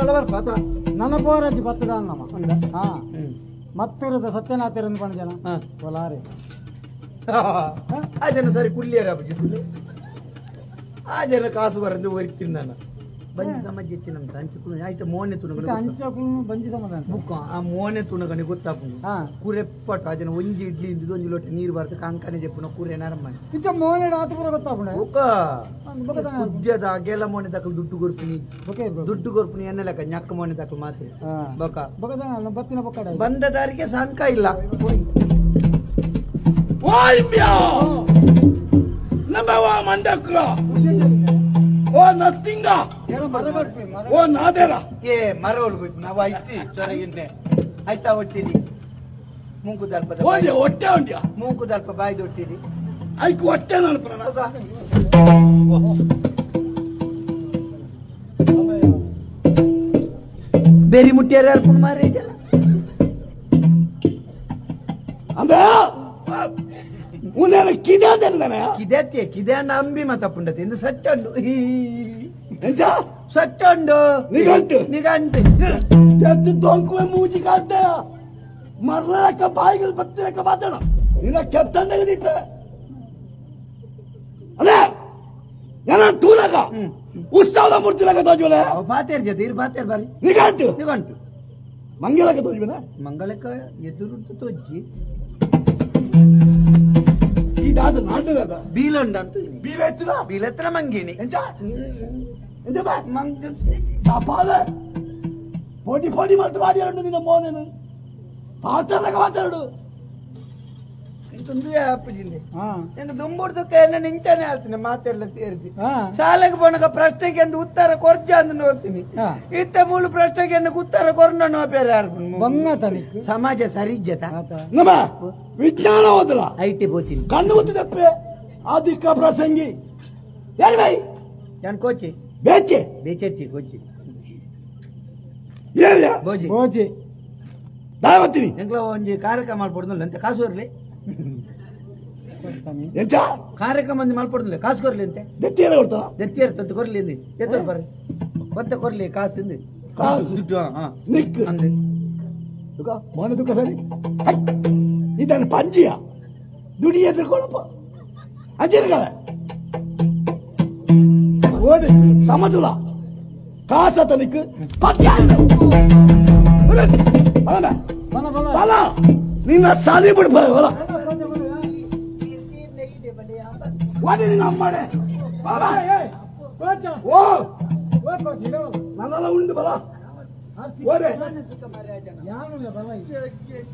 ನನ್ನ ಪೋರಜ್ಜಿ ಬತ್ತದ ನಮ್ಮ ಹಾ ಮತ್ತೂರದ ಸತ್ಯನಾಥರನ್ನು ಪಣ ಜನ ಒಲಾರೆ ಆ ಜನ ಸರಿ ಕುಳ್ಳಿಯರ ಆ ಜನ ಕಾಸು ಬರಂದು ಒರಿತೀನಿ ನಾನು ಬಂಜಿ ಸಮಾಜ ಎತ್ತಿ ನಮ್ದು ಅಂಚು ಆಯ್ತು ಮೋನೆ ತುಣಗಣಿ ಅಂಚು ಬಂಜಿ ಸಮಾಜ ಬುಕ್ಕ ಆ ಮೋನೆ ತುಣಗಣಿ ಗೊತ್ತಾಪುಂಡು ಕುರೆಪ್ಪಟ್ಟು ಆ ಜನ ಒಂಜಿ ಇಡ್ಲಿ ಇಂದಿದ್ದು ಒಂಜಿ ಲೋಟ ನೀರು ಬರ್ತು ಕಾಂಕನೆ ಜೆಪ್ಪುನ ಕುರೆ ನರಮ್ಮನೆ ಇಚ್ಚ ಮೋನೆ ಆತು ಪೂರ ಗೊತ್ತಾಪುಂಡು ಬುಕ್ಕ ಕುದ್ಯದ ಅಗೆಲ ಮೋನೆ ದಕ್ಕಲು ದುಡ್ಡು ಕೊರ್ಪಿನಿ ದುಡ್ಡು ಕೊರ್ಪಿನಿ ಎನ್ನ ಲೆಕ್ಕ ñಕ್ಕ ಮೋನೆ ದಕ್ಕಲು ಮಾತ್ರ ಬೊಕ ಬತ್ತಿನ ಬೊಕ್ಕ ಬಂದ ದಾರಿಗೆ ಸಂಕ ಇಲ್ಲ ಓ ನಥಿಂಗ ಓ ನಾದೇರ ಏ ಮರವಲ್ ಹೋಯ್ತು ನಾವು ಐತಿ ಸೊರಗಿನ್ನೆ ಆಯ್ತಾ ಒಟ್ಟಿರಿ ಮೂಂಕು ದಲ್ಪ ಓಂಡ್ಯ ಹೊಟ್ಟೆ ಉಂಡ್ಯ ಮೂಂಕು ದಲ್ಪ ಬಾಯ್ದು ಒಟ್ಟಿರಿ ಐಕ್ ಹೊಟ್ಟೆ ನನ್ಪನ ಬೇರಿ ಮುಟ್ಟಿಯಾರ ಅರ್ಪಣ ಮಾರೇ ಜನ ಅಂದ ಉನ್ನೇನ ಕಿದೆ ಅಂದೆ ಕಿದೆತ್ತೆ ಕಿದೆ ಅಂಡ ಅಂಬಿ ಮತ್ತಪ್ಪುಂಡತೆ ಇಂದು ಸಚ್ಚಂಡು ಎಂಚ ಸಚ್ಚಂಡು ನಿಗಂಟು ನಿಗಂಟು ಎತ್ತು ದೊಂಕುವೆ ಮೂಜಿ ಕಾಸ್ತ ಮರ್ಲಕ್ಕ ಬಾಯಿಗಳು ಬತ್ತಿರಕ್ಕ ಮಾತಾಡ ನಿನ್ನ ಕೆತ್ತಂಡಗ ದೀಪ ಅದೇ ಏನ ತೂಲಕ ಉತ್ಸವದ ಮೂರ್ತಿಲಕ ತೋಜುವಲೆ ಪಾತೇರ್ ಜೊತೆ ಇರು ಪಾತೇರ್ ಬಾರಿ ನಿಗಂಟು ನಿಗಂಟು ಮಂಗಲಕ್ಕ ತೋಜುವಲೆ ಮಂಗಳಕ್ಕ ಎದುರುಂಟು ತೋಜ್ಜಿ ಇದಾದ ನಾಟಕದ ಬೀಲೊಂಡ ಅಂತ ಬೀಲೆತ್ತಿನ ಬೀಲೆತ್ತಿನ ಮಂಗಿನಿ ಎಂಚ ಎಂಚ ಬಾ ಮಂಗ ತಪಾಲೆ ಪೋಟಿ ಪೋಟಿ ಮಾತ್ರ ಮಾಡಿಯಾರಂಡು ನಿನ್ನ ಮೋನೇನು ಪಾತ್ರದಾಗ ಮಾತಾಡು ಇಂತೊಂದು ಅಪ್ಪಜಿಂದೆ ಎಂದು ದುಂಬುಡ್ದಕ್ಕೆ ಎನ್ನ ನಿಂಚಾನೆ ಆಗ್ತೀನಿ ಮಾತೆಲ್ಲ ಸೇರಿಸಿ ಶಾಲೆಗೆ ಪೋನಕ ಪ್ರಶ್ನೆಗೆ ಎಂದು ಉತ್ತರ ಕೊರ್ಜ ಅಂತ ನೋಡ್ತೀನಿ ಇತ್ತ ಮೂಲು ಪ್ರಶ್ನೆಗೆ ಎನ್ನ ಉತ್ತರ ಕೊರ್ನ ಬೇರೆ ಯಾರು ಸಮಾಜ ಸರಿಜ್ಜತ ನಮ್ಮ ವಿಜ್ಞಾನ ಓದಲ್ಲ I T ಪೋತೀನಿ ಕಣ್ಣು ಗೊತ್ತಿದಪ್ಪೆ ಅಧಿಕ ಪ್ರಸಂಗಿ ಯಾರು ಬೈ ನಾನು ಕೋಚಿ ಬೇಚೆ ಬೇಚೆತ್ತಿ ಕೋಚಿ ಏರಿಯಾ ಬೋಜಿ ಬೋಜಿ ದಾವತ್ತೀನಿ ಎಂಕ್ಲ ಒಂಜಿ ಕಾರ್ಯಕ್ರಮ ಮಾಡ್ಕೊಡ್ದಲ್ಲ ಅಂತ ಕಾಸು ಇರ್ಲಿ ಎಂಚ ಕಾರ್ಯಕ್ರಮ ಒಂದು ಮಾಡ್ಕೊಡ್ದಿಲ್ಲ ಕಾಸು ಕೊರ್ಲಿ ಅಂತೆ ದೆತ್ತಿಯರ ಕೊಡ್ತಾರ ದೆತ್ತಿಯರ ತಂದು ಕೊರ್ಲಿ ಅಂದೆ ಎತ್ತರು ಬರ್ರಿ ಕೊತ್ತ ಕೊರ್ಲಿ ಕಾಸು ಇಂದು ಕಾಸು ದುಡ್ಡು ನಿಕ್ ಅಂದೆ ದುಃಖ ಮೋನ ದುಃಖ ಸರಿ ಇದನ್ನು ಪಂಜಿಯ ದುಡಿ ಎದುರ್ಕೊಳಪ್ಪ ಅಂಜಿರ್ಗಳ ಓಡಿ ಸಮದುಲ ಕಾಸ ತನಿಕ್ ನಿನ್ನ ಸಾಲಿ ಬಿಡ್ಬ ವಾಡಿ ನಿನ್ನ ಅಮ್ಮಡೆ ಓ ನನ್ನೆಲ್ಲ ಉಂಡು ಬಲ ಓಡೆ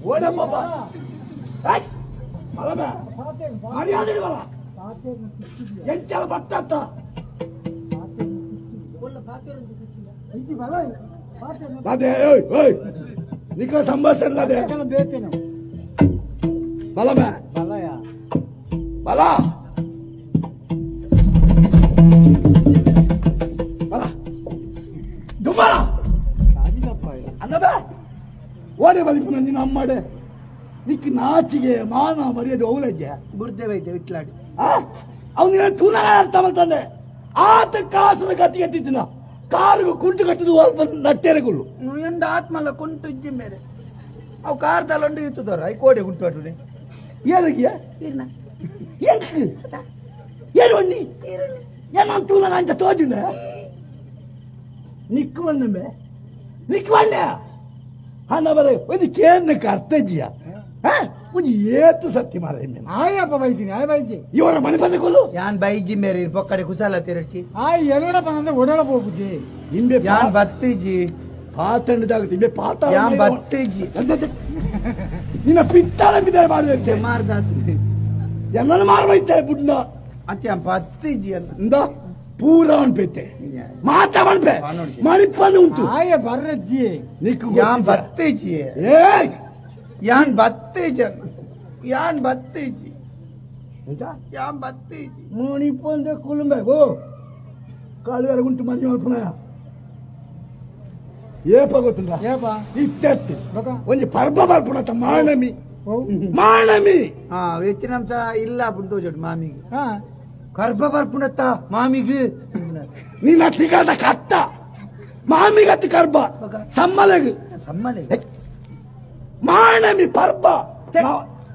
ಓಡೆ ಪಾಪ ಬಲಬ ಮರ್ಯಾದೆ ಬಲ ಎಂಚಲ ಬತ್ತ ಅದೇ ಓಯ್ ಓಯ್ ನಿಕ ಸಂಭಾಷಣೆ ಅದೇ ಬಲಬ ಬಲ ಬಲ ದುಮ್ಮಲ ಅಂದಬ ಓಡೆ ಬಲಿಪುನ ನಿನ್ನ ಅಮ್ಮಡೆ ನಿಕ್ ನಾಚಿಗೆ ಮಾನ ಮರ್ಯಾದೆ ಓಲಜ್ಜೆ ಬುರ್ದೆ ಬೈತೆ ಇಟ್ಲಾಡಿ ಅವನು ನಿನ್ನ ತೂನ ಅರ್ಥ ಮಾಡ್ತಾನೆ ಆತ ಕಾಸದ ಗತಿ ಎತ್ತಿದ್ದಿನ ಕಾರಿಗೆ ಕುಂಟು ಕಟ್ಟಿದ್ದು ನಟ್ಟೆರೆಗುಳ್ಳು ಎಂದ ಆತ್ಮಲ್ಲ ಕುಂಟು ಇಜ್ಜಿ ಮೇರೆ ಅವು ಕಾರ್ ತಲಂಡು ಇತ್ತದವ್ರ I ಕೋಡೆ ಕುಂಟು ಅಟುನೆ ಏನಿಗೆ ಎಂಕ್ ಏನು ಬಣ್ಣಿ ಏನ ತೂನ ಅಂಚ ತೋಜುನೆ ನಿಕ್ಕು ಬಂದೆ ನಿಕ್ಕು ಬಂಡೆ ಅಣ್ಣ ಬರ ಒಂದು ಕೇಂದ್ರಕ್ಕೆ ಅರ್ಥ ಇಜ್ಜಿಯ ಒಂಜಿ ಏತು ಸತ್ಯ ಮಾರ ಆಯಪ್ಪ ಬೈತೀನಿ ಆಯ್ ಬೈಜಿ ಇವರ ಮನೆ ಬಂದ ಕೊಲ್ಲು ಯಾನ್ ಬೈಜಿ ಮೇರೆ ಪೊಕ್ಕಡೆ ಕುಸಾಲ ತಿರಚಿ ಆಯ್ ಎಲೋಡಪ್ಪ ಅಂದ್ರೆ ಓಡಾಡ ಹೋಗುಜಿ ಇಂಬೆ ಯಾನ್ ಬತ್ತಿಜಿ ಪಾತಂಡದಾಗುತ್ತೆ ಇಂಬೆ ಪಾತ ಯಾನ್ ಬತ್ತಿಜಿ ನಿನ್ನ ಪಿತ್ತಾಳೆ ಬಿದ್ದಾರೆ ಮಾಡಿದಂತೆ ಮಾರ್ದಾತು ಎಲ್ಲನೂ ಮಾರ್ಬೈತೆ ಬುಡ್ನ ಅತ್ತೆ ಬತ್ತಿಜಿ ಅಂತ ಪೂರ ಅನ್ಪೈತೆ ಮಾತಾ ಮನ್ಪೆ ಮಣಿಪಂದು ಉಂಟು ಆಯ ಬರ್ರಜ್ಜಿ ನಿಕ್ಕು ಯಾನ್ ಬತ್ತಿಜಿ ಏಯ್ ಯಾನ್ ಬತ್ತಿಜಿ ಯಾನ್ ಬತ್ತಿಜಿ ಯಾನ್ ಬತ್ತಿಜಿ ಮಣಿಪಂದ ಕುಲುಂಬೆ ಓ ಕಾಳುವೆರ ಉಂಟು ಮಂಜು ಮಲ್ಪನ ಏಪ ಗೊತ್ತುಂಡ ಏಪ ಇತ್ತೆತ್ತಿ ಒಂಜಿ ಪರ್ಬ ಬರ್ಪುಣತ ಮಾಣಮಿ ಮಾಣಮಿ ಹಾ ಹೆಚ್ಚಿನಂಶ ಇಲ್ಲ ಪುಂಟು ಮಾಮಿಗೆ ಕರ್ಬ ಬರ್ಪುಣತ್ತ ಮಾಮಿಗೆ ನಿನ್ನ ತಿಗದ ಕತ್ತ ಮಾಮಿಗತ್ ಕರ್ಬ ಸಮ್ಮಲೆಗ್ ಸಮ್ಮಲೆ ಮಾಣಮಿ ಪರ್ಬ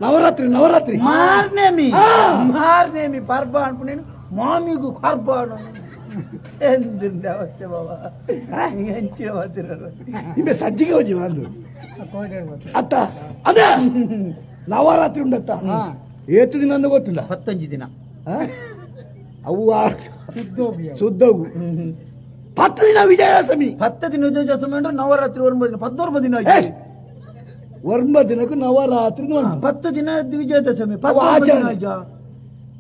ನವರಾತ್ರಿ ನವರಾತ್ರಿ ಮಾರ್ನೇಮಿ ಮಾರ್ನೇಮಿ ಪರ್ಬ ಅನ್ಕೊಂಡು ಮಾಮಿಗೂ ಕರ್ಬ ಎಂದಿಂದ ಅವಸ್ಥೆ ಬಾಬಾ ಎಂಚಿನ ಮಾತಿರಲ್ಲ ಇಂಬೆ ಸಜ್ಜಿಗೆ ಹೋಗಿ ಅಂದು ಅತ್ತ ಅದೇ ನವರಾತ್ರಿ ಉಂಡತ್ತ ಏತು ದಿನ ಅಂದ ಗೊತ್ತಿಲ್ಲ 19 ದಿನ ಅವು ಶುದ್ಧವು 10 ದಿನ ವಿಜಯದಶಮಿ 10 ದಿನ ವಿಜಯದಶಮಿ ಅಂದ್ರೆ ನವರಾತ್ರಿ 9 ದಿನ 19 ದಿನ 9 ದಿನಕ್ಕೂ ನವರಾತ್ರಿ 10 ದಿನ ವಿಜಯದಶಮಿ ಆಚರಣೆ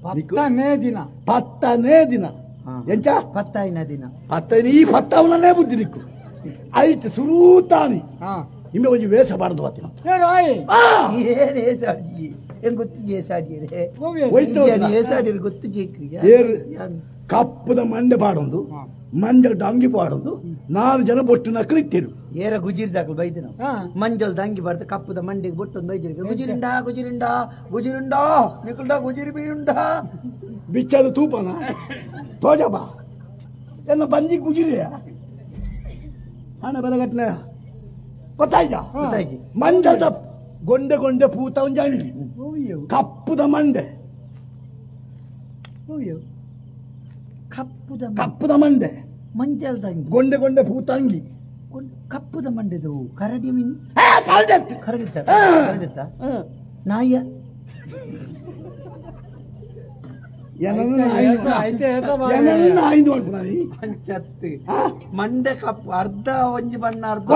10ನೇ ದಿನ 10ನೇ ದಿನ ಎಂಚ 10ನೇ ದಿನ 10 ಈ ಪತ್ತವನನ್ನೇ ಬುದ್ಧಿ ನಿಕ್ಕು ಆಯ್ತು ಸುರೂತಾನಿ ಇಮ್ಮೆ ಒಂಜಿ ವೇಷ ಬಾರ್ದು ಬತ್ತಿನ ಕಪ್ಪದ ಮಂಡೆ ಪಾಡೊಂದು ಮಂಜಲ್ ಡಂಗಿ ಪಾಡೊಂದು 4 ಜನ ಬೊಟ್ಟು ನಕ್ಕಲು ಇಟ್ಟಿರು ಏರ ಗುಜಿರ್ದಾಕಲು ಬೈದಿನ ಮಂಜಲ್ ದಂಗಿ ಬಾರ್ದು ಕಪ್ಪದ ಮಂಡೆಗೆ ಬೊಟ್ಟೊಂದು ಬೈದಿರಿ ಗುಜಿರಿಂಡ ಗುಜಿರಿಂಡ ಗುಜಿರುಂಡ ನಿಕುಲ್ಡ ಗುಜಿರಿ ಬೀಯುಂಡ ಬಿಚ್ಚದು ತೂಪನ ತೋಜಬಾ ಎಲ್ಲ ಬಂಜಿ ಗುಜಿರಿಯ ಹಣ ಬೆಲೆಗಟ್ಟಲೆ ಗೊತ್ತಾಯ್ತಾ ಮಂಜಲ್ದ ಗೊಂಡೆ ಗೊಂಡೆ ಪೂತ ಒಂಜಿ ಅಂಗಿ ಕಪ್ಪುದ ಮಂಡೆ ಕಪ್ಪುದ ಮಂಡೆ ಮಂಜಲ್ದ ಗೊಂಡೆ ಗೊಂಡೆ ಪೂತ ಅಂಗಿ ಕಪ್ಪುದ ಮಂಡೆದು ಕರಡಿ ಮೀನು ಕರಡಿತ್ತ ಕರಡಿತ್ತ ನಾಯಿಯ ಮಂಡೆ ಕಪ್ಪು ಅರ್ಧ ಒಂಜಿ ಬಣ್ಣ ಅರ್ಧ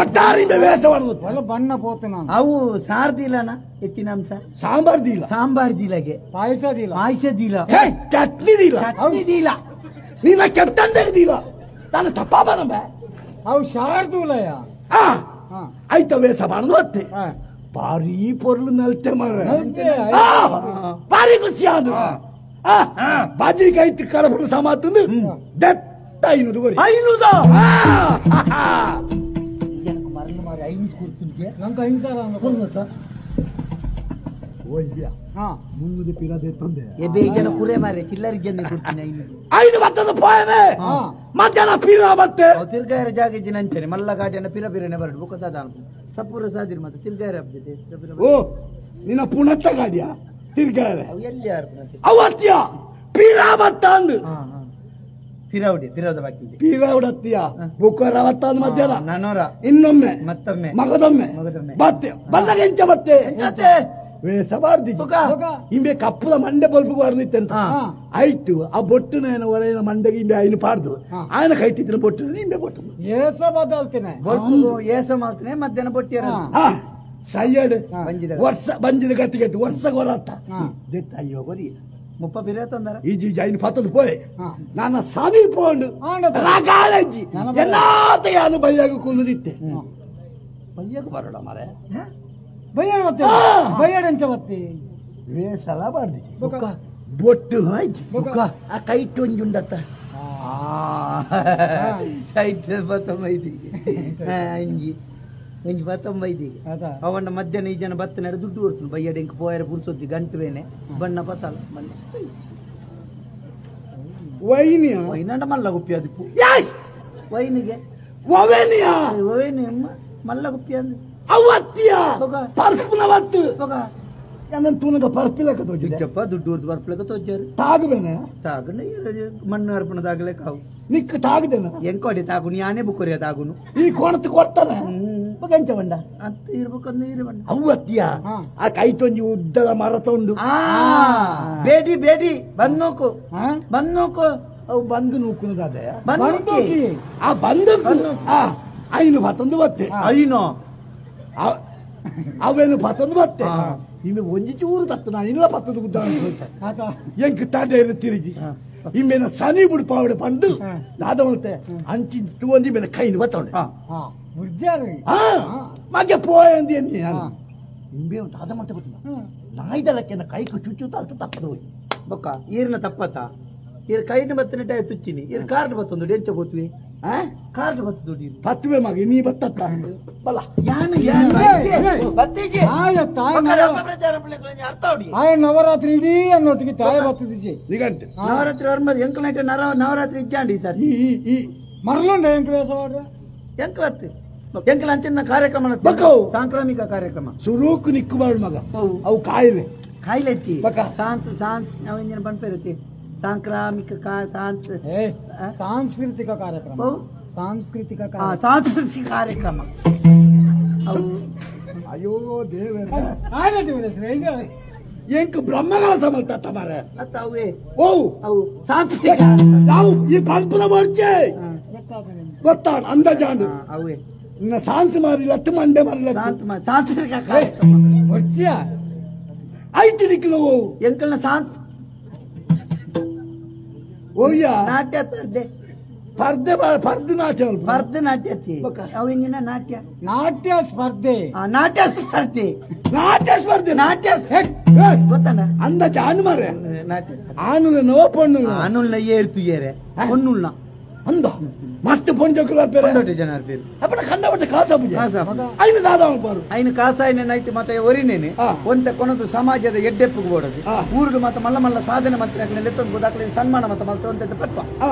ಬಣ್ಣ ಪೋತು ಅವು ಸಾರ್ದಿಲ್ಲನ ಹೆಚ್ಚಿನ ಅಂಶ ಸಾಂಬಾರ್ ದಿಲ್ಲ ಸಾಂಬಾರ್ ದಿಲಗೆ ಪಾಯಸ ದಿಲ್ಲ ಪಾಯಸ ದಿಲ್ಲ ಚಟ್ನಿ ದಿಲ್ಲ ಚಟ್ನಿ ದಿಲ್ಲ ನಿನ್ನ ಕೆಟ್ಟಂಡೆ ದಿಲ್ಲ ನಾನು ತಪ್ಪ ಬರಬ ಅವು ಶಾರ್ದೂಲಯ ಆಯ್ತ ವೇಷ ಬಾಣದು ಅತ್ತೆ ಭಾರಿ ಪೊರ್ಲು ನಲ್ತೆ ಮಾರ ಭಾರಿ ಖುಷಿ ಆದು ಬಾಜಿ ಕೈತು ಕಳಪುಣ ಸಮಾತಂದು ದತ್ತ 500 ಕೊರಿ 500 ಮರಳು ಮಾರಿ 500 ಕೊಡ್ತೀನಿ ನಂಗೆ 5,000 ಕೊಡ್ತಾ ಮುಂದೆ ಪಿರದೆ ತಂದೆ ಎಬೆ ಜನ ಕುರೆ ಮಾರೆ ಚಿಲ್ಲರಿ ಜನ ಕೊಡ್ತೀನಿ 500 5 ಬತ್ತದ ಪೋಯನೆ ಮಧ್ಯಾಹ್ನ ಪಿರ ಬತ್ತೆ ತಿರ್ಗಾಯರ ಜಾಗ ಇದ್ದೀನಿ ಅಂಚನೆ ಮಲ್ಲ ಗಾಡಿಯನ್ನ ಪಿರ ಪಿರನೆ ಬರಡು ಬೊಕ್ಕದಾದ ಸಪೂರ ಸಾದಿರಿ ಮತ್ತೆ ತಿರ್ಗಾಯರ ಹಬ್ಬ ಓ ನಿನ್ನ ಪುಣತ್ತ ಗಾಡಿಯ ತಿರ್ಗಾಯರೆ ಎಲ್ಲಿ ಯಾರು ಅವತ್ಯ ಪಿರ ಬತ್ತ ಅಂದು ಪಿರೌಡಿ ಪಿರೌದ ಬಾಕಿ ಪಿರೌಡತ್ತಿಯ ಬುಕ್ಕರ ಬತ್ತ ಅಂದು ಮಧ್ಯಾಹ್ನ ನಾನೂರ ಇನ್ನೊಮ್ಮೆ ಮತ್ತೊಮ್ಮೆ ಮಗದೊಮ್ಮೆ ಮಗದೊಮ್ಮೆ ಬತ್ತೆ ಬಂದಾಗ ಎಂಚ ಬತ್ತೆ ವೇಷ ಬಾರ್ದಿ ಇಂಬೆ ಕಪ್ಪದ ಮಂಡೆ ಬಲ್ಪು ಬಾರ್ದಿತ್ತಂತ ಆಯ್ತು ಆ ಬೊಟ್ಟು ನೇನ ಹೊರೆಯ ಮಂಡೆಗೆ ಇಂಬೆ ಐನು ಪಾರ್ದು ಆಯನ ಕೈತಿದ್ದ ಬೊಟ್ಟು ಇಂಬೆ ಬೊಟ್ಟು ಏಸ ಬದಲ್ತೇನೆ ಬೊಟ್ಟು ಏಸ ಮಾಡ್ತೇನೆ ಮಧ್ಯಾಹ್ನ ಬೊಟ್ಟಿಯರ ಸೈಯಡ್ ವರ್ಷ ಬಂಜಿದ ಗತಿ ಗತಿ ವರ್ಷ ಗೊರತ್ತ ಅಯ್ಯೋ ಗೊರಿ ಮುಪ್ಪ ಪಿರ ತಂದರ ಈಜಿ ಐನು ಪತ್ತದು ಪೋಯ್ ನಾನು ಸದಿ ಪೋಂಡು ರಾಗಾಳಜ್ಜಿ ಎಲ್ಲಾತ ಯಾನು ಬೈಯಾಗ ಕುಲ್ಲುದಿತ್ತೆ ಬೈಯಾಗ ಬರೋಣ ಮಾರೆ ಬೈಯಾಡ ಬತ್ತಿ ಬೈಯಾಡ ಎಂಚ ಬತ್ತಿ ವೇಸಲ ಬಾರ್ದಿ ಬೊಟ್ಟು ಆಯ್ತು ಆ ಕೈಟ್ ಒಂಜಿ ಉಂಡತ್ತ ಐದು ಬತ್ತೊಂಬೈದಿಗೆ ಅಂಜಿ ಒಂಜಿ ಬತ್ತೊಂಬೈದಿಗೆ ಅವನ ಮಧ್ಯಾಹ್ನ ಈ ಜನ ಬತ್ತ ನಡೆ ದುಡ್ಡು ಕೊಡ್ತೀನಿ ಬೈಯಾಡ ಇಂಕ ಪೋಯರ ಪುರ್ಸೊತ್ತಿ ಗಂಟುವೇನೆ ಬಣ್ಣ ಬತ್ತಲ್ಲ ಮಲ್ಲೆ ವೈನಿಯ ವೈನಂಡ ಮಲ್ಲ ಗುಪ್ಪಿ ಅದಿಪ್ಪು ವೈನಿಗೆ ಒವೆನಿಯ ಒವೇನಿ ಮಲ್ಲ ಗುಪ್ಪಿ ಅಂದು ಅವತ್ತಿಯ ಪರ್ಪುನ ವತ್ತು ನನ್ನ ತೂನಗ ಪರ್ಪಿಲಕ ತೋಜಿದ್ದಪ್ಪ ದುಡ್ಡು ಊರ್ದು ಪರ್ಪಿಲಕ ತೋಜಾರು ತಾಗುಬೇನೆ ತಾಗನ ಮಣ್ಣು ಅರ್ಪಣದಾಗಲೇ ಕಾವು ನಿಕ್ಕ ತಾಗದೇನ ಎಂಕೋಡಿ ತಾಗುನು ಯಾನೇ ಬುಕ್ಕರಿಯ ತಾಗುನು ಈ ಕೋಣತ್ತು ಕೊಡ್ತಾನೆ ಎಂಚ ಬಂಡ ಅಂತ ಇರ್ಬೇಕಂದ್ರೆ ಇರಬಂಡ ಅವತ್ತಿಯ ಆ ಕೈಟೊಂಜಿ ಉದ್ದದ ಮರ ತೊಂಡು ಬೇಡಿ ಬೇಡಿ ಬಂದ್ ನೋಕು ಬಂದ್ ನೋಕು ಅವು ಬಂದು ನೂಕುನದಾದೆ ಬಂದು ಆ ಬಂದು ಐನು ಬತ್ತಂದು ಬತ್ತೆ ಐನೋ ಅವೇನು ಪತ್ತಂದು ಬತ್ತೆ ಇನ್ನು ಒಂಜಿ ಚೂರು ತತ್ತು ನಾನು ಇಲ್ಲ ಪತ್ತಂದು ಗುದ್ದ ಎಂಕ್ ತಾಟೆ ತಿರುಗಿ ಇಮ್ಮೇನ ಸನಿ ಬುಡ್ಪಾವಡೆ ಪಂಡು ದಾದ ಉಳ್ತೆ ಅಂಚಿ ಒಂಜಿ ಮೇಲೆ ಕೈನು ಬತ್ತೊಂಡೆ ಮಗೆ ಪೋಯಂದಿ ಎನ್ನಿ ನಾನು ಇಂಬೆ ದಾದ ಮತ್ತೆ ಗೊತ್ತಿಲ್ಲ ನಾಯ್ದಲಕ್ಕೆ ಕೈಕು ಚುಚ್ಚು ತಟ್ಟು ತಪ್ಪದು ಹೋಗಿ ಬೊಕ್ಕ ಈರ್ನ ತಪ್ಪತ್ತ ಈರ್ ಕೈನ ಬತ್ತನ ಟೈ ತುಚ್ಚಿನಿ ಈರ್ ಕಾರ್ಡ್ ಬತ್ತೊಂದು ಎಂಚ ಬೋತ್ವಿ ಕಾರ್ಡ್ ಬತ್ತು ದುಡ್ಡು ಬತ್ತುವೆ ಮಗ ನೀ ಬತ್ತತ್ತ ಬಲ್ಲ ಯಾನು ಯಾನು ಬತ್ತೀಜಿ ಆಯ ನವರಾತ್ರಿ ಇಡೀ ಅನ್ನೊಟ್ಟಿಗೆ ತಾಯ ಬತ್ತಿದ್ದೀಜಿ ನಿಗಂಟೆ ನವರಾತ್ರಿ ಅವ್ರ ಎಂಕಲ್ ನೈಟ್ ನವರಾತ್ರಿ ಇಚ್ಚಾಂಡಿ ಸರ್ ಈ ಈ ಮರಳುಂಡ ಎಂಕಲ್ ವೇಷ ಮಾಡ್ರೆ ಎಂಕ್ಲತ್ತು ಎಂಕ್ಲ ಅಂಚಿನ ಕಾರ್ಯಕ್ರಮ ಸಾಂಕ್ರಾಮಿಕ ಕಾರ್ಯಕ್ರಮ ಸುರೂಕು ನಿಕ್ಕು ಮಗ ಅವು ಕಾಯಿಲೆ ಕಾಯಿಲೆ ಐತಿ ಶಾಂತ ಶಾಂತ ನಾವು ಇಂಜಿನ ಪನ್ಪೇರತಿ ಸಾಂಕ್ರಾಮಿಕ ಸಾಂಸ್ಕೃತಿಕ ಕಾರ್ಯಕ್ರಮ ಸಾಂಸ್ಕೃತಿಕ ಸಾಂಸ್ಕೃತಿಕ ಕಾರ್ಯಕ್ರಮ ಅಯ್ಯೋ ದೇವರೇ ಎಂಕ್ ಬ್ರಹ್ಮಗಳ ಸಮರ್ಥ ತಮಾರೆ ಓ ಅವು ಸಾಂಸ್ಕೃತಿಕ ನಾವು ಈ ಪಂಪನ ಮಾಡ್ಚೆ ಗೊತ್ತಾಣ ಅಂದಾಜಾಂಡು ಅವೇ ನಿನ್ನ ಶಾಂತಿ ಮಾರಿಲ್ಲ ಮಂಡೆ ಮಾರಿಲ್ಲ ಸಾಂಸ್ಕೃತಿಕ ಕಾರ್ಯಕ್ರಮ ಐತಿ ನಿಕ್ಲು ಎಂಕಲ್ನ ಶಾಂತ ಓಯ್ಯ ನಾಟ್ಯ ಪರ್ದೆ ಪರ್ದೆ ಪರ್ದೆ ನಾಟ್ಯ ಪರ್ದೆ ನಾಟ್ಯ ಅವು ಇಂಜಿನ ನಾಟ್ಯ ನಾಟ್ಯ ಸ್ಪರ್ಧೆ ನಾಟ್ಯ ಸ್ಪರ್ಧೆ ನಾಟ್ಯ ಸ್ಪರ್ಧೆ ನಾಟ್ಯ ಗೊತ್ತಣ್ಣ ಅಂದ ಜಾನು ಮಾರೆ ನಾಟ್ಯ ಆನುಲ ನೋ ಪೊಣ್ಣು ಆನುಲ್ನ ಏರ್ತು ಏರೆ ಪೊಣ್ಣುಲ್ನ ಅಂದ ಮಸ್ತ್ ಪೊಂಜೋಕುಲ ಪೊಂಡೋಟೆ ಜನ ಪೇರು ಅಪ್ಪನ ಕಂಡಪಟ್ಟೆ ಕಾಸ ಪೂಜೆ ಐನು ದಾದ ಬಾರು ಐನು ಕಾಸ ಐನ ನೈಟ್ ಮತ್ತೆ ಒರಿನೇನೆ ಒಂತ ಕೊನದು ಸಮಾಜದ ಎಡ್ಡೆಪ್ಪು ಬೋಡದು ಊರುಡು ಮತ್ತೆ ಮಲ್ಲ ಮಲ್ಲ ಸಾಧನೆ ಮತ್ತೆ ಲೆತ್ತೊಂದು ಗೋದಾಕ್ಲೆ ಸನ್ಮಾನ ಮತ್ತೆ ಮಲ್ತ ಒಂತ ಪಟ್ಪ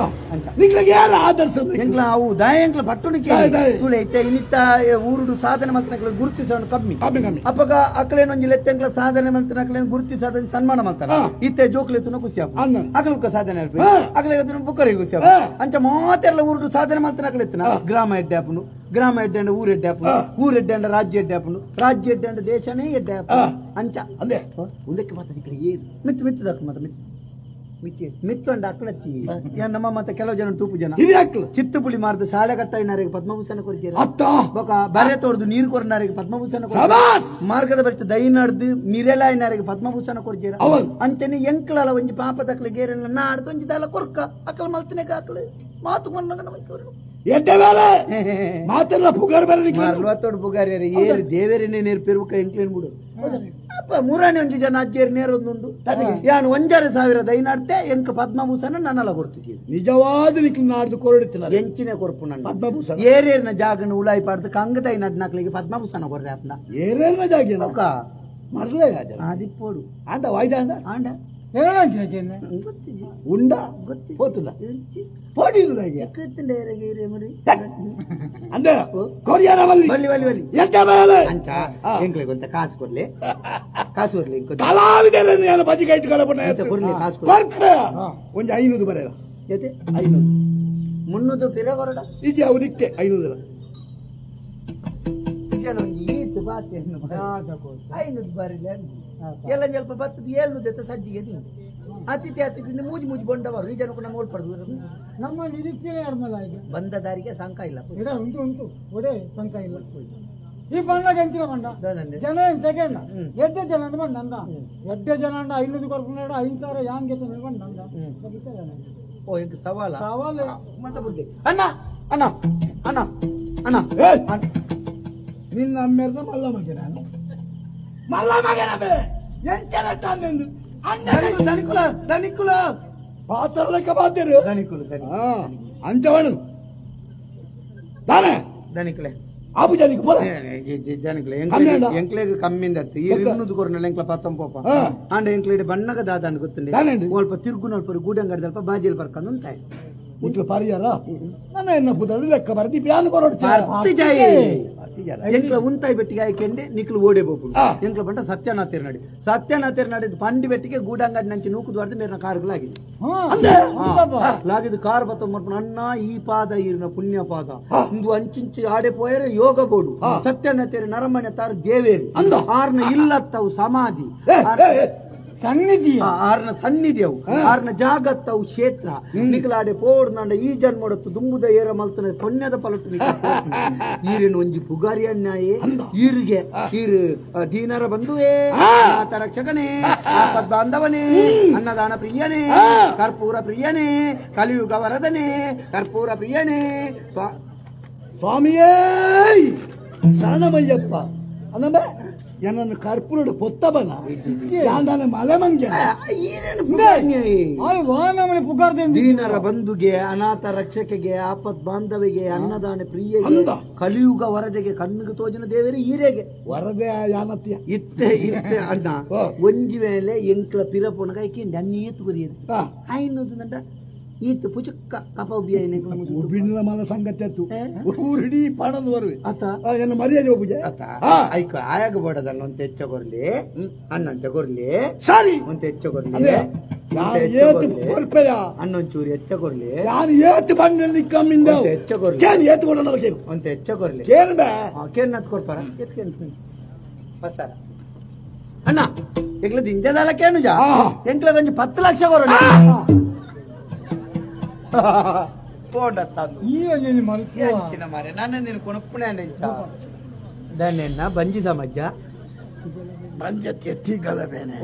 ಅಂತ ನಿಂಗ್ಲಿಗೆ ಯಾರ ಆದರ್ಶ ಎಂಕ್ಲ ಅವು ದಾಯಂಕ್ಲ ಪಟ್ಟುಣಿಕೆ ಸುಳೆ ಇತ್ತೆ ಇನ್ನಿತ್ತ ಊರುಡು ಸಾಧನೆ ಮತ್ತೆ ಗುರುತಿಸೋಣ ಕಮ್ಮಿ ಕಮ್ಮಿ ಕಮ್ಮಿ ಅಪ್ಪಗ ಅಕ್ಲೇನೊಂಜಿ ಲೆತ್ತೆಂಕ್ಲ ಸಾಧನೆ ಮಲ್ತನ ಅಕ್ಲೇನು ಗುರುತಿಸಾದ ಸನ್ಮಾನ ಮಾಡ್ತಾರ ಇತ್ತೆ ಜೋಕ್ಲೆತ್ತುನ ಖುಷಿ ಆಪ ಅಕ್ಲುಕ ಸಾಧನೆ ಅಕ್ಲೆ ಬುಕ್ಕರಿಗೆ ಖುಷಿ ಆಪ ಅಂಚ ಮಾತೆಲ್ಲ ಊರುಡು ಸಾಧನೆ ಮಾಡ್ತಾನೆ ಅಕ್ಲೆತ್ತನ ಗ್ರಾಮ ಎಡ್ಡೆ ಆಪುನು ಗ್ರಾಮ ಎಡ್ಡೆ ಅಂಡ ಊರು ಎಡ್ಡೆ ಆಪುನು ಊರು ಎಡ್ಡೆ ಅಂಡ ರಾಜ್ಯ ಎಡ್ಡೆ ಆಪುನು ರಾಜ್ಯ ಎಡ್ಡೆ ಅಂಡ ದೇಶನೇ ಎಡ್ಡೆ ಆಪುನು ಅಂಚ ಅಂದೆ ಉಂದಕ್ಕೆ ಮಾತಾಡಿ ಏನು ಮಿತ್ತು ಮಿತ್ತು ದಾಕು ಮಾತ ಮಿತ್ತು ಮಿತ್ತಿ ಮಿತ್ತು ಅಂಡ ಅಕ್ಲತ್ತಿ ನಮ್ಮ ಮತ್ತೆ ಕೆಲವು ಜನ ತೂಪು ಜನ ಚಿತ್ತುಪುಳಿ ಮಾರ್ದು ಶಾಲೆ ಕಟ್ಟಾಯಿನಾರಿಗೆ ಪದ್ಮಭೂಷಣ ಕೊಡ್ತೀರ ಬೊಕ ಬರೆ ತೋರ್ದು ನೀರು ಕೊರನಾರಿಗೆ ಪದ್ಮಭೂಷಣ ಮಾರ್ಗದ ಬೆಟ್ಟು ದೈ ನಡ್ದು ನೀರೆಲಾಯಿನಾರಿಗೆ ಪದ್ಮಭೂಷಣ ಕೊಡ್ತೀರ ಅಂಚನೆ ಎಂಕ್ಲಲ ಒಂಜಿ ಪಾಪ ತಕ್ಲೆ ಗೇರೆಲ್ಲ ನಾಡ್ದು ಒಂಜಿ ದಾಲ ಕೊರ್ಕ ಅಕ್ಕಲ ಮಲ್ತನೆ ಅಕ್ಲ ಮಾತು ಕೊನ್ನಗ ನಮಗೆ ಎಡ್ಡೆ ಬೇರೆ ಮಾತೆಲ್ಲ ಪುಗಾರ್ ಬೇರೆ ನಲ್ವತ್ತೋಡು ಪುಗಾರ್ ಏರು ದೇವೇರನೇ ನೇರು ಪೆರುಕ ಎಂಕ್ಲೇನ್ ಬಿಡು ಅಪ್ಪ ಮೂರನೇ ಒಂಜಿ ಜನ ಅಜ್ಜೇರು ನೇರೊಂದುಂಡು ಯಾನು 1,500 ದೈನಾಡ್ತೆ ಎಂಕ ಪದ್ಮಭೂಷಣ ನನ್ನಲ್ಲ ಕೊಡ್ತಿದ್ದೀವಿ ನಿಜವಾದ ನಿಕ್ಲು ನಾಡ್ದು ಕೊರಡುತ್ತಿಲ್ಲ ಎಂಚಿನೇ ಕೊರ್ಪು ನನ್ನ ಪದ್ಮಭೂಷಣ ಏರೇರ್ನ ಜಾಗನ ಉಲಾಯಿ ಪಾಡ್ದು ಕಂಗ ದೈನಾಡ್ ನಾಕ್ಲಿಗೆ ಪದ್ಮಭೂಷಣ ಕೊರ್ರೆ ಅಪ್ಪನ ಏರೇರ್ನ ಜಾಗ ಅವಕ ಮರಲೇ ಆದಿಪ್ಪೋಡು ಆಂಡ ವಾಯ್ದ ಆಂಡ ಉಂಡ ಗೊತ್ತಿಲ್ಲ ಕಾಸು ಕೊಡ್ಲಿ ಕಾಸು ಕೊಡ್ಲಿ ಕಲಾವಿದರನ್ನು ಬಜಿ ಕೈಟ್ ಕೊರ್ಪೆ ಒಂಜಿ 500 ಬರಲ್ಲ ಜೊತೆ 500 300 ಪಿರ ಕೊರಡ ಇಜಿ ಅವನಿಕ್ಕೆ 500 500 ಬರಲ್ಲ ಎಲ್ಲ ಸ್ವಲ್ಪ ಬತ್ತದ 700 ಸಜ್ಜಿಗೆ ಅತಿಥಿ ಅತಿಥಿ ಮೂಜಿ ಮೂಜಿ ಬಂಡವರು ಈ ಜನಕ್ಕೂ ನಮ್ಮ ಓಡ್ಪಡ್ದು ನಮ್ಮ ನಿರೀಕ್ಷೆ ಬಂದ ದಾರಿಗೆ ಸಂಕ ಇಲ್ಲ ಉಂಟು ಉಂಟು ಒಡೆ ಸಂಕ ಇಲ್ಲ ಈ ಬಂದಾಗ ಎಂಚಿನ ಬಂಡ ಜನ ಸೆಕೆಂಡ್ ಎಡ್ಡೆ ಜನ ಅಂತ ಬಂಡ ಅಂದ ಎಡ್ಡೆ ಜನ ಅಂಡ 500 ಕೊರ್ಪುನಾಡ 5,000 ಯಾಂಗೆ ಬಂಡ ಅಂದ ಓ ಇಂಕ ಸವಾಲ ಸವಾಲ ಮತ್ತೆ ಬುದ್ಧಿ ಅಣ್ಣ ಅಣ್ಣ ಅಣ್ಣ ಅಣ್ಣ ನಿನ್ನ ಅಮ್ಮೆರ್ದ ಮಲ್ಲ ಮಗನ ಮಲ್ಲ ಮಗನ ಎಂಚನ ತಂದೆಂದು ಧನಿಕುಲ ಧನಿಕುಲ ಪಾತ್ರ ಲೆಕ್ಕ ಬಾಧ್ಯರು ಧನಿಕುಲ ಅಂಚವಣು ದಾನೆ ಧನಿಕುಲೆ ಆಪು ಜನಿಗೆ ಪೋಲ ಜನಿಕುಲೆ ಎಂಕ್ಲೆಗ್ ಕಮ್ಮಿಂದ ಈ ಇನ್ನೂದು ಕೊರ್ನಲ್ಲ ಎಂಕ್ಲ ಪತ್ತಂಪೋಪ ಆಂಡ ಎಂಕ್ಲೆ ಬಣ್ಣಗ ದಾದ ಅನ್ ಗೊತ್ತುಂಡೆ ಅಲ್ಪ ತಿರುಗುನಲ್ಪ ಗೂಡಂಗಡ್ದಲ್ಪ ಬಾಜಿಲ್ ಬರ್ಕೊಂಡು ಉಂಟಾಯ್ ಇಟ್ಲು ಪರಿಯಾರ ನನ್ನ ಎನ್ನ ಪುದಳು ಲೆಕ್ಕ ಬರ್ದಿ ಬ್ಯಾನ್ ಬರೋಡು ಎಂಕ್ಲ ಉಂತಾಯಿ ಬೆಟ್ಟಿಗೆ ಆಯ್ಕೆಂಡೆ ನಿಕ್ಲು ಓಡೆ ಬೋಪುಡು ಎಂಕ್ಲ ಬಂಟ ಸತ್ಯನಾಥೇರ್ ನಡಿ ಸತ್ಯನಾಥೇರ್ ನಡಿ ಪಂಡಿ ಬೆಟ್ಟಿಗೆ ಗೂಡಂಗಡಿ ನಂಚಿ ನೂಕುದು ಮೇರಿನ ಕಾರುಗಳಾಗಿದೆ ಲಾಗಿದ್ದು ಕಾರ್ ಬತ್ತ ಅಣ್ಣ ಈ ಪಾದ ಈರಿನ ಪುಣ್ಯ ಪಾದ ಇಂದು ಅಂಚಿಂಚು ಆಡೆ ಪೋಯರೆ ಯೋಗ ಬೋಡು ಸತ್ಯನಾಥೇರಿ ನರಮನೆ ತಾರು ದೇವೇರಿ ಆರ್ನ ಇಲ್ಲತ್ತವು ಸಮಾಧಿ ಸನ್ನಿಧಿ ಆರ್ನ ಸನ್ನಿಧಿ ಅವು ಆರ್ನ ಜಾಗತ್ತವು ಕ್ಷೇತ್ರ ನಿಕಲಾಡೆ ಪೋಡ್ ನಂಡ ಈ ಜನ್ಮಡತ್ತು ದುಂಬುದ ಏರ ಮಲ್ತನ ಪೊಣ್ಯದ ಪಲಟು ಈರಿನ ಒಂಜಿ ಪುಗಾರಿ ಅನ್ಯಾಯೇ ಈರಿಗೆ ಈರು ದೀನರ ಬಂಧುವೇ ನಾಥ ರಕ್ಷಕನೇ ಆಪದ್ ಬಾಂಧವನೇ ಅನ್ನದಾನ ಪ್ರಿಯನೇ ಕರ್ಪೂರ ಪ್ರಿಯನೇ ಕಲಿಯುಗ ವರದನೇ ಕರ್ಪೂರ ಪ್ರಿಯನೇ ಸ್ವಾಮಿಯೇ ಶರಣಮಯ್ಯಪ್ಪ ಅಂದ್ರೆ ಏನನ್ನು ಕರ್ಪೂರ ಪೊತ್ತಬನ ಯಾಂದಾನೆ ಮಲೆ ಮಂಗೆ ದೀನರ ಬಂಧುಗೆ ಅನಾಥ ರಕ್ಷಕೆಗೆ ಆಪತ್ ಬಾಂಧವಿಗೆ ಅನ್ನದಾನ ಪ್ರಿಯಗೆ ಕಲಿಯುಗ ವರದೆಗೆ ಕಣ್ಣಿಗೆ ತೋಜಿನ ದೇವರೇ ಈರೆಗೆ ವರದೆ ಯಾನತ್ಯ ಇತ್ತೆ ಇತ್ತೆ ಅಣ್ಣ ಒಂಜಿ ಮೇಲೆ ಎಂಕ್ಲ ಪಿರಪುನಗ ಐಕೆಂಡಿ ಅನ್ನ ಏತು ಕೊರಿಯರು ಐನೂದು ನಂಡ ಈತ ಪುಚುಕ್ಕ ಕಪ ಉಬಿಯ ಉಬಿಣ್ಣ ಮಾಲ ಸಂಗತಿ ಆತು ಊರಿಡೀ ಪಾಣಂದು ಬರುವೆ ಆತ ಎನ್ನ ಮರ್ಯಾದೆ ಒಬ್ಬುಜೆ ಆತ ಐಕ ಆಯಾಗ ಬೋಡದನ್ನ ಒಂದು ಹೆಚ್ಚ ಕೊರ್ಲಿ ಅಣ್ಣಂತ ಕೊರ್ಲಿ ಸರಿ ಒಂದು ಹೆಚ್ಚ ಕೊರ್ಲಿ ಅಣ್ಣೊಂಚೂರು ಹೆಚ್ಚ ಕೊರ್ಲಿ ಯಾರು ಏತು ಬಣ್ಣ ಕಮ್ಮಿಂದ ಹೆಚ್ಚ ಕೊರ್ಲಿ ಕೇನ್ ಏತು ಕೊಡೋಣ ಕೇನು ಅಂತ ಹೆಚ್ಚ ಕೊರ್ಲಿ ಕೇನ್ ಬೇ ಕೇನ್ ನತ್ ಕೊರ್ಪಾರ ಎತ್ಕೇನ್ ಬಸ್ಸಾರ ಅಣ್ಣ ಎಂಕ್ಲ ದಿಂಜದಾಲ ಕೇನು ಜಾ ಎಂಕ್ಲ ಕೊಂಚ 10 ಲಕ್ಷ ಕೊರೋಣ ಮಾರೆ ನಾನು ನೀನು ಕೊನಪ್ಪುಣೆ దాన్ని ಬಂಜಿ ಸಮಾಜ ಬಂಜ ತಿಗಲ ಬೇನೆ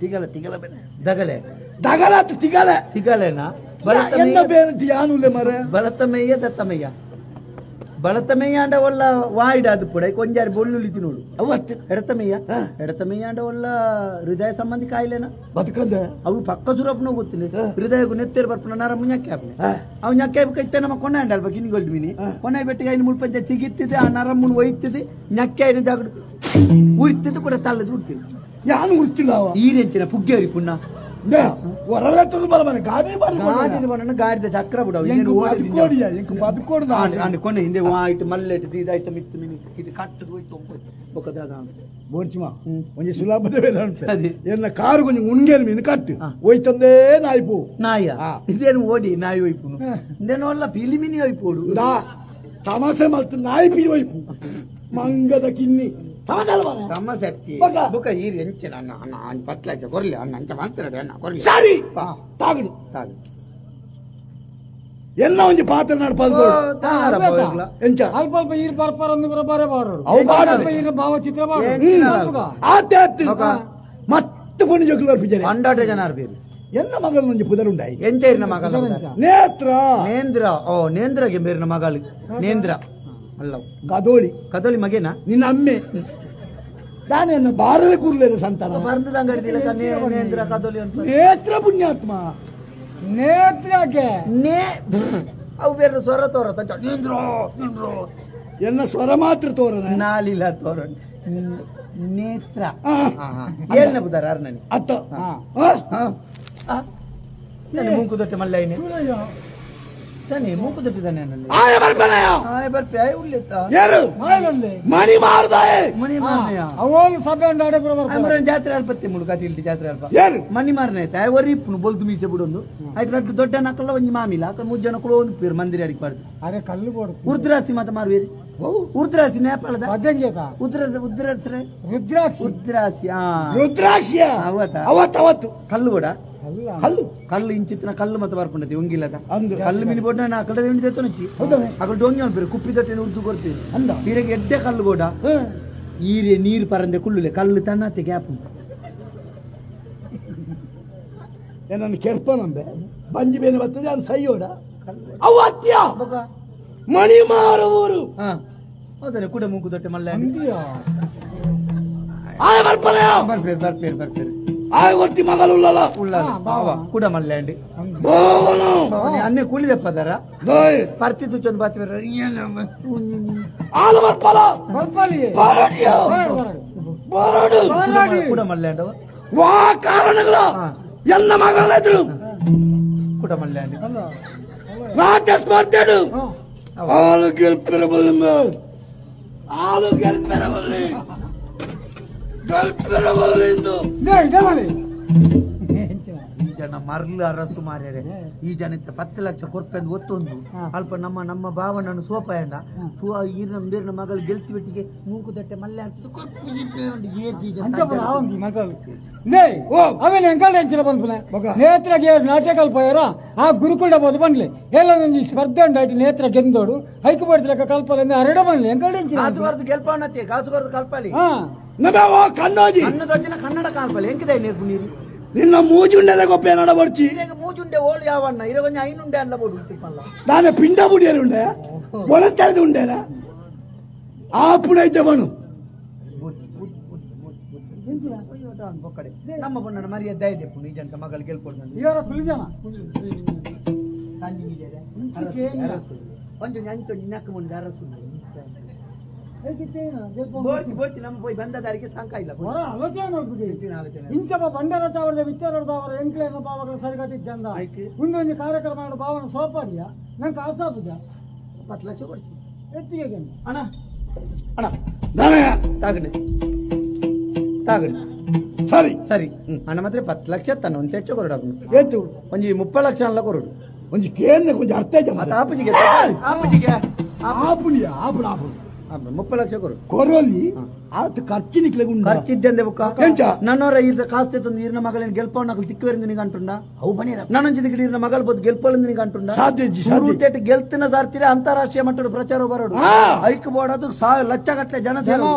ತಿಗಲ ತಿಗಲ ಬೇನೆ ದಗಲೆ ದಗಲ ತಿಗಲೆ ತಿಗಲೆನಾ ಎನ್ನ ಬೇನೆ ಯಾನುಲೆ ಮರೆ ಬಲತಮಯ್ಯ ದತ್ತಮಯ್ಯ ಬಲತಮಯ್ಯ ಅಂಡ ಒಲ್ಲ ವಾಯಿಡ ಅದು ಕೂಡ ಕೊಂಜಾರಿ ಬೊಳ್ಳುಲಿ ತಿನ್ನೋಡು ಅವತ್ತು ಎಡತಮಯ್ಯ ಎಡತಮಯ್ಯ ಅಂಡ ಒಲ್ಲ ಹೃದಯ ಸಂಬಂಧಿ ಕಾಯಿಲೆನ ಬದುಕಂದೆ ಅವು ಪಕ್ಕ ಸುರಪ್ಪನ ಗೊತ್ತಿಲ್ಲ ಹೃದಯಗೂ ನೆತ್ತೇರು ಬರ್ಪನ ನರಮ್ಮ ñಕ್ಕೆ ಆಪ್ನೆ ಅವು ñಕ್ಕೆ ಕೈತೆ ನಮ್ಮ ಕೊನೆ ಅಂಡ ಅಲ್ಪ ಗಿನ್ನಿಗೊಲ್ಡು ಮೀನಿ ಕೊನೆ ಬೆಟ್ಟಿಗೆ ಐನು ಮುಳ್ಪಂಚ ಸಿಗಿತ್ತಿದೆ ಆ ನರಮ್ಮನ ಒಯ್ತಿದೆ ñಕ್ಕೆ ಐನು ಜಾಗಡು ಉರಿತಿದ್ದು ಕೂಡ ತಲ್ಲದು ಉಡ್ತಿಲ್ಲ ಯಾನು ಉರ್ತಿಲ್ಲ ಅವ ಈ ರೆಂಚಿನ ಪುಗ್ಗೇರಿ ಪುಣ್ಣ ಹೊರಲೆತ್ತದು ಬಲ ಮನೆ ಗಾಡಿ ಗಾಡಿ ಬಣ್ಣ ಗಾಡಿದ ಚಕ್ರ ಬಿಡವು ಎಂಕು ಬದುಕೋಡಿಯ ಎಂಕು ಬದುಕೋಡ್ದ ಕೊನೆ ಹಿಂದೆ ಆಯ್ತು ಮಲ್ಲೆಟ್ಟು ಇದಾಯ್ತು ಮಿತ್ತು ಮಿನಿ ಇದು ಕಟ್ಟದು ಹೋಯ್ತು ಒಕ್ಕದಾಗ ಬೋರ್ಚಿಮ ಒಂಜಿ ಸುಲಭದ ಬೇರೆ ಎನ್ನ ಕಾರು ಕೊಂಚ ಉಣ್ಗೇನು ಮೀನು ಕಟ್ಟು ಹೋಯ್ತಂದೇ ನಾಯಿ ಪೋ ನಾಯ ಇದೇನು ಓಡಿ ನಾಯಿ ಹೋಯ್ಪುನು ಇದೇನು ಅಲ್ಲ ಪಿಲಿ ಮಿನಿ ಹೋಯ್ಪೋಡು ತಮಾಷೆ ಮಲ್ತು ನಾಯಿ ಪಿಲಿ ಹೋಯ್ಪು ಮಂಗದ ಕಿನ್ನಿ ಸರಿ ತಾಗಡು ತಾಗಡು ಎಲ್ಲ ಒಂಜಿ ಪಾತ್ರ ನಡ್ಪದು ಎಂಚ ಅಲ್ಪ ಅಲ್ಪ ಈರ್ ಪರ್ಪರ ಒಂದು ಬರ ಬಾಡೋಡು ಅವು ಬಾಡೋಡು ಈರ ಭಾವಚಿತ್ರ ಬಾಡೋಡು ಆತೆ ಆತು ಮಸ್ತ್ ಪುಣ್ಯ ಜೋಕುಲು ಬರ್ಪಿಜರೆ ಅಂಡಾಟ ಜನ ಬೇರೆ ಎನ್ನ ಮಗನ ಒಂಜಿ ಪುದರುಂಡಾಯಿ ಎಂಚ ಇರ್ನ ಮಗಲ ನೇತ್ರ ನೇಂದ್ರ ಓ ನೇಂದ್ರಗೆ ಬೇರಿನ ಮಗಳು ನೇಂದ್ರ ಅಲ್ಲ ಕದೋಳಿ ಕದೋಳಿ ಮಗೇನಾ ನಿನ್ನ ಅಮ್ಮೆ ನಾನೇನು ಬಾರದೆ ಕೂರ್ಲೇನು ಸಂತಾನ ಬರಂದ ಅಂಗಡಿ ನೇಂದ್ರ ಕದೋಳಿ ಅಂತ ನೇತ್ರ ಪುಣ್ಯಾತ್ಮ ನೇತ್ರಕ್ಕೆ ನೇ ಅವು ಬೇರೆ ಸ್ವರ ತೋರ ನೇಂದ್ರ ನೇಂದ್ರ ಎನ್ನ ಸ್ವರ ಮಾತ್ರ ತೋರಣ ನಾಲಿಲ್ಲ ತೋರ ನೇತ್ರ ಏನ್ ಬುದಾರ ಯಾರು ನನಗೆ ಅತ್ತ ಮೂಕು ದೊಟ್ಟೆ ಮಲ್ಲ ತಾನೆ ಮೂಕು ದೊಟ್ಟಿದ್ದಾನೆ ಆಯ ಬರ್ಪನಯ ಆಯ ಬರ್ಪೆ ಆಯ ಉಳ್ಳಿತ್ತ ಯಾರು ಮಣಿ ಮಾರದಾಯ ಮಣಿ ಮಾರನಯ ಅವನು ಸಭೆ ಅಂಡಾಡೆ ಅಮರನ್ ಜಾತ್ರೆ ಅಲ್ಪತ್ತೆ ಮುಡು ಕಟಿಲ್ಟಿ ಜಾತ್ರೆ ಅಲ್ಪ ಯಾರು ಮಣಿ ಮಾರನ ಆಯ್ತು ಆಯ ಒರಿ ಇಪ್ಪುನು ಬೊಲ್ದು ಮೀಸೆ ಬಿಡೊಂದು ಆಯ್ತು ರಡ್ಡು ದೊಡ್ಡ ನಕ್ಕಲ್ಲ ಒಂಜಿ ಮಾಮಿಲ ಅಕ್ಕ ಮೂರು ಜನ ಕುಳ ಒಂದು ಪೀರ್ ಮಂದಿರ ಅಡಿಗೆ ಪಾಡ್ದು ಅರೆ ಕಲ್ಲು ಬೋಡು ಉರ್ದ್ರಾಸಿ ಮಾತ ಮಾರುವೇರಿ ಉರ್ದ್ರಾಸಿ ನೇಪಾಳದ ಅದಂಗೆ ಉದ್ರ ಉದ್ರಾಸಿ ರುದ್ರಾಕ್ಷಿ ಉದ್ರಾಸಿ ಆ ರುದ್ರಾಕ್ಷಿಯ ಅವತ್ತ ಅವತ್ತು ಅವತ್ತು ಕಲ್ಲು ಕೂಡ ಕಲ್ಲು ಕಲ್ಲು ಇಂಚಿತ್ತಿನ ಕಲ್ಲು ಮತ್ತೆ ಬರ್ಪುಂಡತಿ ಒಂಗಿಲ್ಲದ ಅಂದು ಕಲ್ಲು ಮಿನಿ ಬೋಟ ನಾ ಕಲ್ಲು ಇಂಡಿ ತೆತ್ತೊನಚಿ ಅಕಡೆ ಡೊಂಗಿ ಅನ್ಪೇರು ಕುಪ್ಪಿ ದೊಟ್ಟೆನ ಉದ್ದು ಕೊಡ್ತೀವಿ ಅಂದ ಈರೆಗೆ ಎಡ್ಡೆ ಕಲ್ಲು ಬೋಡ ಈರೆ ನೀರು ಪರಂದೆ ಕುಳ್ಳುಲೆ ಕಲ್ಲು ತನ್ನತ್ತೆ ಗ್ಯಾಪ್ ನನ್ನ ಕೆರ್ಪನಂಬೆ ಬಂಜಿ ಬೇನೆ ಬರ್ತದೆ ಅದು ಸೈಯೋಡ ಅವು ಅತ್ಯ ಮಣಿ ಮಾರ ಊರು ಹೌದಲ್ಲ ಕೂಡ ಮೂಗು ದೊಟ್ಟೆ ಮಲ್ಲ ಆಯ ಬರ್ಪನಯ ಬರ್ಪೇರು ಬರ್ಪೇರು ಬರ್ಪೇರು ಆಯ ಕೊಡ್ತಿ ಮಗಲು ಉಳ್ಳಲ್ಲ ಉಳ್ಳಾಲ ಕೂಡ ಮಲ್ಯಾಂಡಿ ಬೋವನು ಅನ್ನೆ ಕೂಲಿ ದಪ್ಪದಾರ ದೋಯ್ ಪರ್ತಿ ತುಚ್ಚೊಂದು ಬಾತಿ ಆಲ ಬರ್ಪಲ ಬರ್ಪಲಿ ಬಾರಡಿಯ ಬಾರಡು ಕೂಡ ಮಲ್ಯಾಂಡವ ವಾ ಕಾರಣಗಳ ಎನ್ನ ಮಗಳ ಎದುರು ಕೂಡ ಮಲ್ಯಾಂಡಿ ನಾಟ್ಯ ಸ್ಪರ್ಧೆಡು ಆಲು ಗೆಲ್ಪಿರಬಲ್ಲ ಆಲು ಗೆಲ್ಪಿರಬಲ್ಲಿ ಗೆಲ್ಪಿರಬಲ್ಲಿ ಇಂದು ಈ ಜನ ಮರ್ಲು ಅರಸು ಮಾರ್ಯಾರೆ ಈ ಜನ ಇತ್ತ 10 ಲಕ್ಷ ಕೊರ್ಪೆಂದು ಒತ್ತೊಂದು ಅಲ್ಪ ನಮ್ಮ ನಮ್ಮ ಭಾವನನ್ನು ಸೋಪಾಯಂಡ ಈರ್ನ ಮಗಳು ಗೆಲ್ತಿ ಬಿಟ್ಟಿಗೆ ಮೂಕು ದಟ್ಟೆ ಮಲ್ಲೆ ಅವೇನು ಎಂಕಲ್ ಎಂಚಿನ ಬಂದ್ಪುಲೆ ನೇತ್ರ ನಾಟ್ಯ ಕಲ್ಪಯ್ಯಾರ ಆ ಗುರುಕುಲ ಬೋದು ಬಂದ್ಲಿ ಎಲ್ಲ ಈ ಸ್ಪರ್ಧೆ ಉಂಟಾಯ್ತು ನೇತ್ರ ಗೆಂದೋಡು ಐಕು ಬಡ್ತಿಲಕ್ಕ ಕಲ್ಪಲೆ ಅರಡ ಬಂದ್ಲಿ ಎಂಕಲ್ ಎಂಚಿನ ಕಾಸುಗಾರದು ಗೆಲ್ಪವನತ್ತೆ ಕಾಸುಗಾರದು ಕಲ್ಪಾಲಿ ಹಾ ನಮ್ಮ ಕಣ್ಣೋಜಿ ಕಣ್ಣದೊಚ್ಚಿನ ಕನ್ನಡ ಕಾಲ್ಪಲಿ ಎಂಕಿದೆ ನೀರು ನೀರು ನಿನ್ನ ಮೂಜುಂಡೆದ ಗೊಪ್ಪೆ ನಡಬರ್ಚಿ ಮೂಜುಂಡೆ ಓಳು ಯಾವಣ್ಣ ಇರ ಕೊಂಚ ಐನುಂಡೆ ಅಲ್ಲ ಬೋಡು ತಿಪ್ಪಲ್ಲ ನಾನೇ ಪಿಂಡ ಬುಡಿಯರು ಉಂಡೆ ಒಳತೆರೆದು ಉಂಡೆನ ಆ ಪುಣೈತೆ ಬನು ನಮ್ಮ ಬಣ್ಣನ ಮರ್ಯಾದೆ ಇದೆ ಪುಣಿ ಜಂಟ ಮಗಳು ಗೆಲ್ಕೊಂಡು ಇವರ ಸುಲಿಜನ ಒಂಜೊಂಜಿ ಅಂಚೊಂಜಿ ನಕ್ಕ ಮುಂದೆ ಅರಸು ಬಂದದಾರಿಗೆ ಸಂಕ ಇಲ್ಲ ಇಂಚಪ್ಪ ಬಂಡರ ಚಾವರದ ವಿಚಾರದ ಅವರ ಎಂಕ್ಲೇನ ಭಾವಗಳ ಸರಿಗತಿ ಚಂದ ಮುಂದೊಂದು ಕಾರ್ಯಕ್ರಮ ಮಾಡೋ ಭಾವನ ಸೋಪಾದಿಯ ನಂಗೆ ಕಾಸಾಪುಜ 10 ಲಕ್ಷ ಕೊಡ್ತೀನಿ ಹೆಚ್ಚಿಗೆ ಅಣ್ಣ ಅಣ್ಣ ತಾಗಣೆ ತಾಗಣೆ ಸರಿ ಸರಿ ಅಣ್ಣ ಮಾತ್ರ 10 ಲಕ್ಷ ತನ್ನ ಒಂದು ಹೆಚ್ಚು ಕೊರಡು ಏತು ಒಂಜಿ 30 ಲಕ್ಷ ಅಲ್ಲ ಕೊರಡು ಒಂಜಿ ಕೇಂದ್ರ ಕೊಂಚ ಅರ್ಥ ಮತ್ತೆ ಆಪುಜಿಗೆ ಆಪುಜಿಗೆ ಆಪುಣಿಯ ಆಪುಣ ಆಪುಣ 30 ಲಕ್ಷ ಕೊರು ಕೊರೋಲಿ ಆತ ಖರ್ಚಿನಿಕ್ಲೆ ಉಂಡ ಖರ್ಚಿದ್ದಂದೆ ಬುಕ್ಕ ಎಂಚ ನನ್ನೋರ ಈರ್ದ ಕಾಸ್ತೆ ತಂದು ಈರ್ನ ಮಗಳನ್ನ ಗೆಲ್ಪವನ ತಿಕ್ಕುವೆರಿಂದ ನಿನಗೆ ಅಂಟುಂಡ ಅವು ಬನ್ನಿ ನಾನೊಂಜಿ ದಿಗಡಿ ಈರ್ನ ಮಗಳ ಬೋದು ಗೆಲ್ಪವಳಿಂದ ನಿನಗೆ ಅಂಟುಂಡ ಸಾಧ್ಯ ಸಾಧ್ಯತೆ ಗೆಲ್ತಿನ ಸಾರ್ತಿರ ಅಂತಾರಾಷ್ಟ್ರೀಯ ಮಟ್ಟದ ಪ್ರಚಾರ ಬರೋಡು ಐಕ್ ಬೋರ್ಡ್ ಅದು ಲಕ್ಷ ಗಟ್ಟಲೆ ಜನ ಸೇರು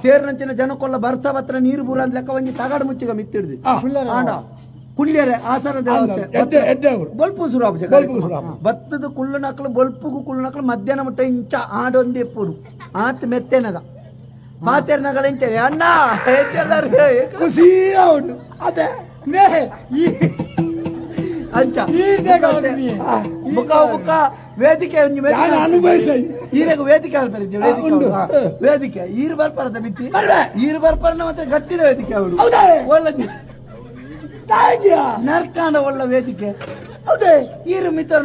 ಸೇರಿನಂಚಿನ ಜನಕ್ಕೊಲ್ಲ ಬರ್ಸ ಬತ್ರ ನೀರು ಬೂರ ಅಂತ ಲೆಕ್ಕ ಒಂಜಿ ತಗಾಡು ಮುಚ್ಚಿಗ ಮಿತ್ತಿಡ್ದು ಆಂಡ ಕುಳ್ಳಿಯರೆ ಆಸನ ಬೊಲ್ಪು ಸುರು ಬತ್ತದ ಕುಳ್ಳು ನಕಲು ಬೊಲ್ಪುಗು ಕುಳ್ಳು ನಕಲು ಮಧ್ಯಾಹ್ನ ಮುಟ್ಟ ಇಂಚ ಆಡೊಂದು ಎಪ್ಪುಡು ಆತ ಮೆತ್ತೆನಗ ಮಾತೇರ್ನಗಳ ಇಂಚ ಅಣ್ಣ ಖುಷಿ ಅವಡು ಅದೇ ಅಂಚ ಮುಖ ಮುಖ ವೇದಿಕೆ ಅನುಭವಿಸ ಈರೆಗ ವೇದಿಕೆ ವೇದಿಕೆ ಈರು ಬರ್ಪಾರದ ಮಿತ್ತಿ ಈರು ಬರ್ಪಾರನ ಮಾತ್ರ ಗಟ್ಟಿದ ವೇದಿಕೆ ಅವಳು ಒಳ್ಳೆ ನರ್ಕಾಂಡ ಒಳ್ಳ ವೇದಿಕೆ ಹೌದೇ ಈರು ಮಿತ್ರ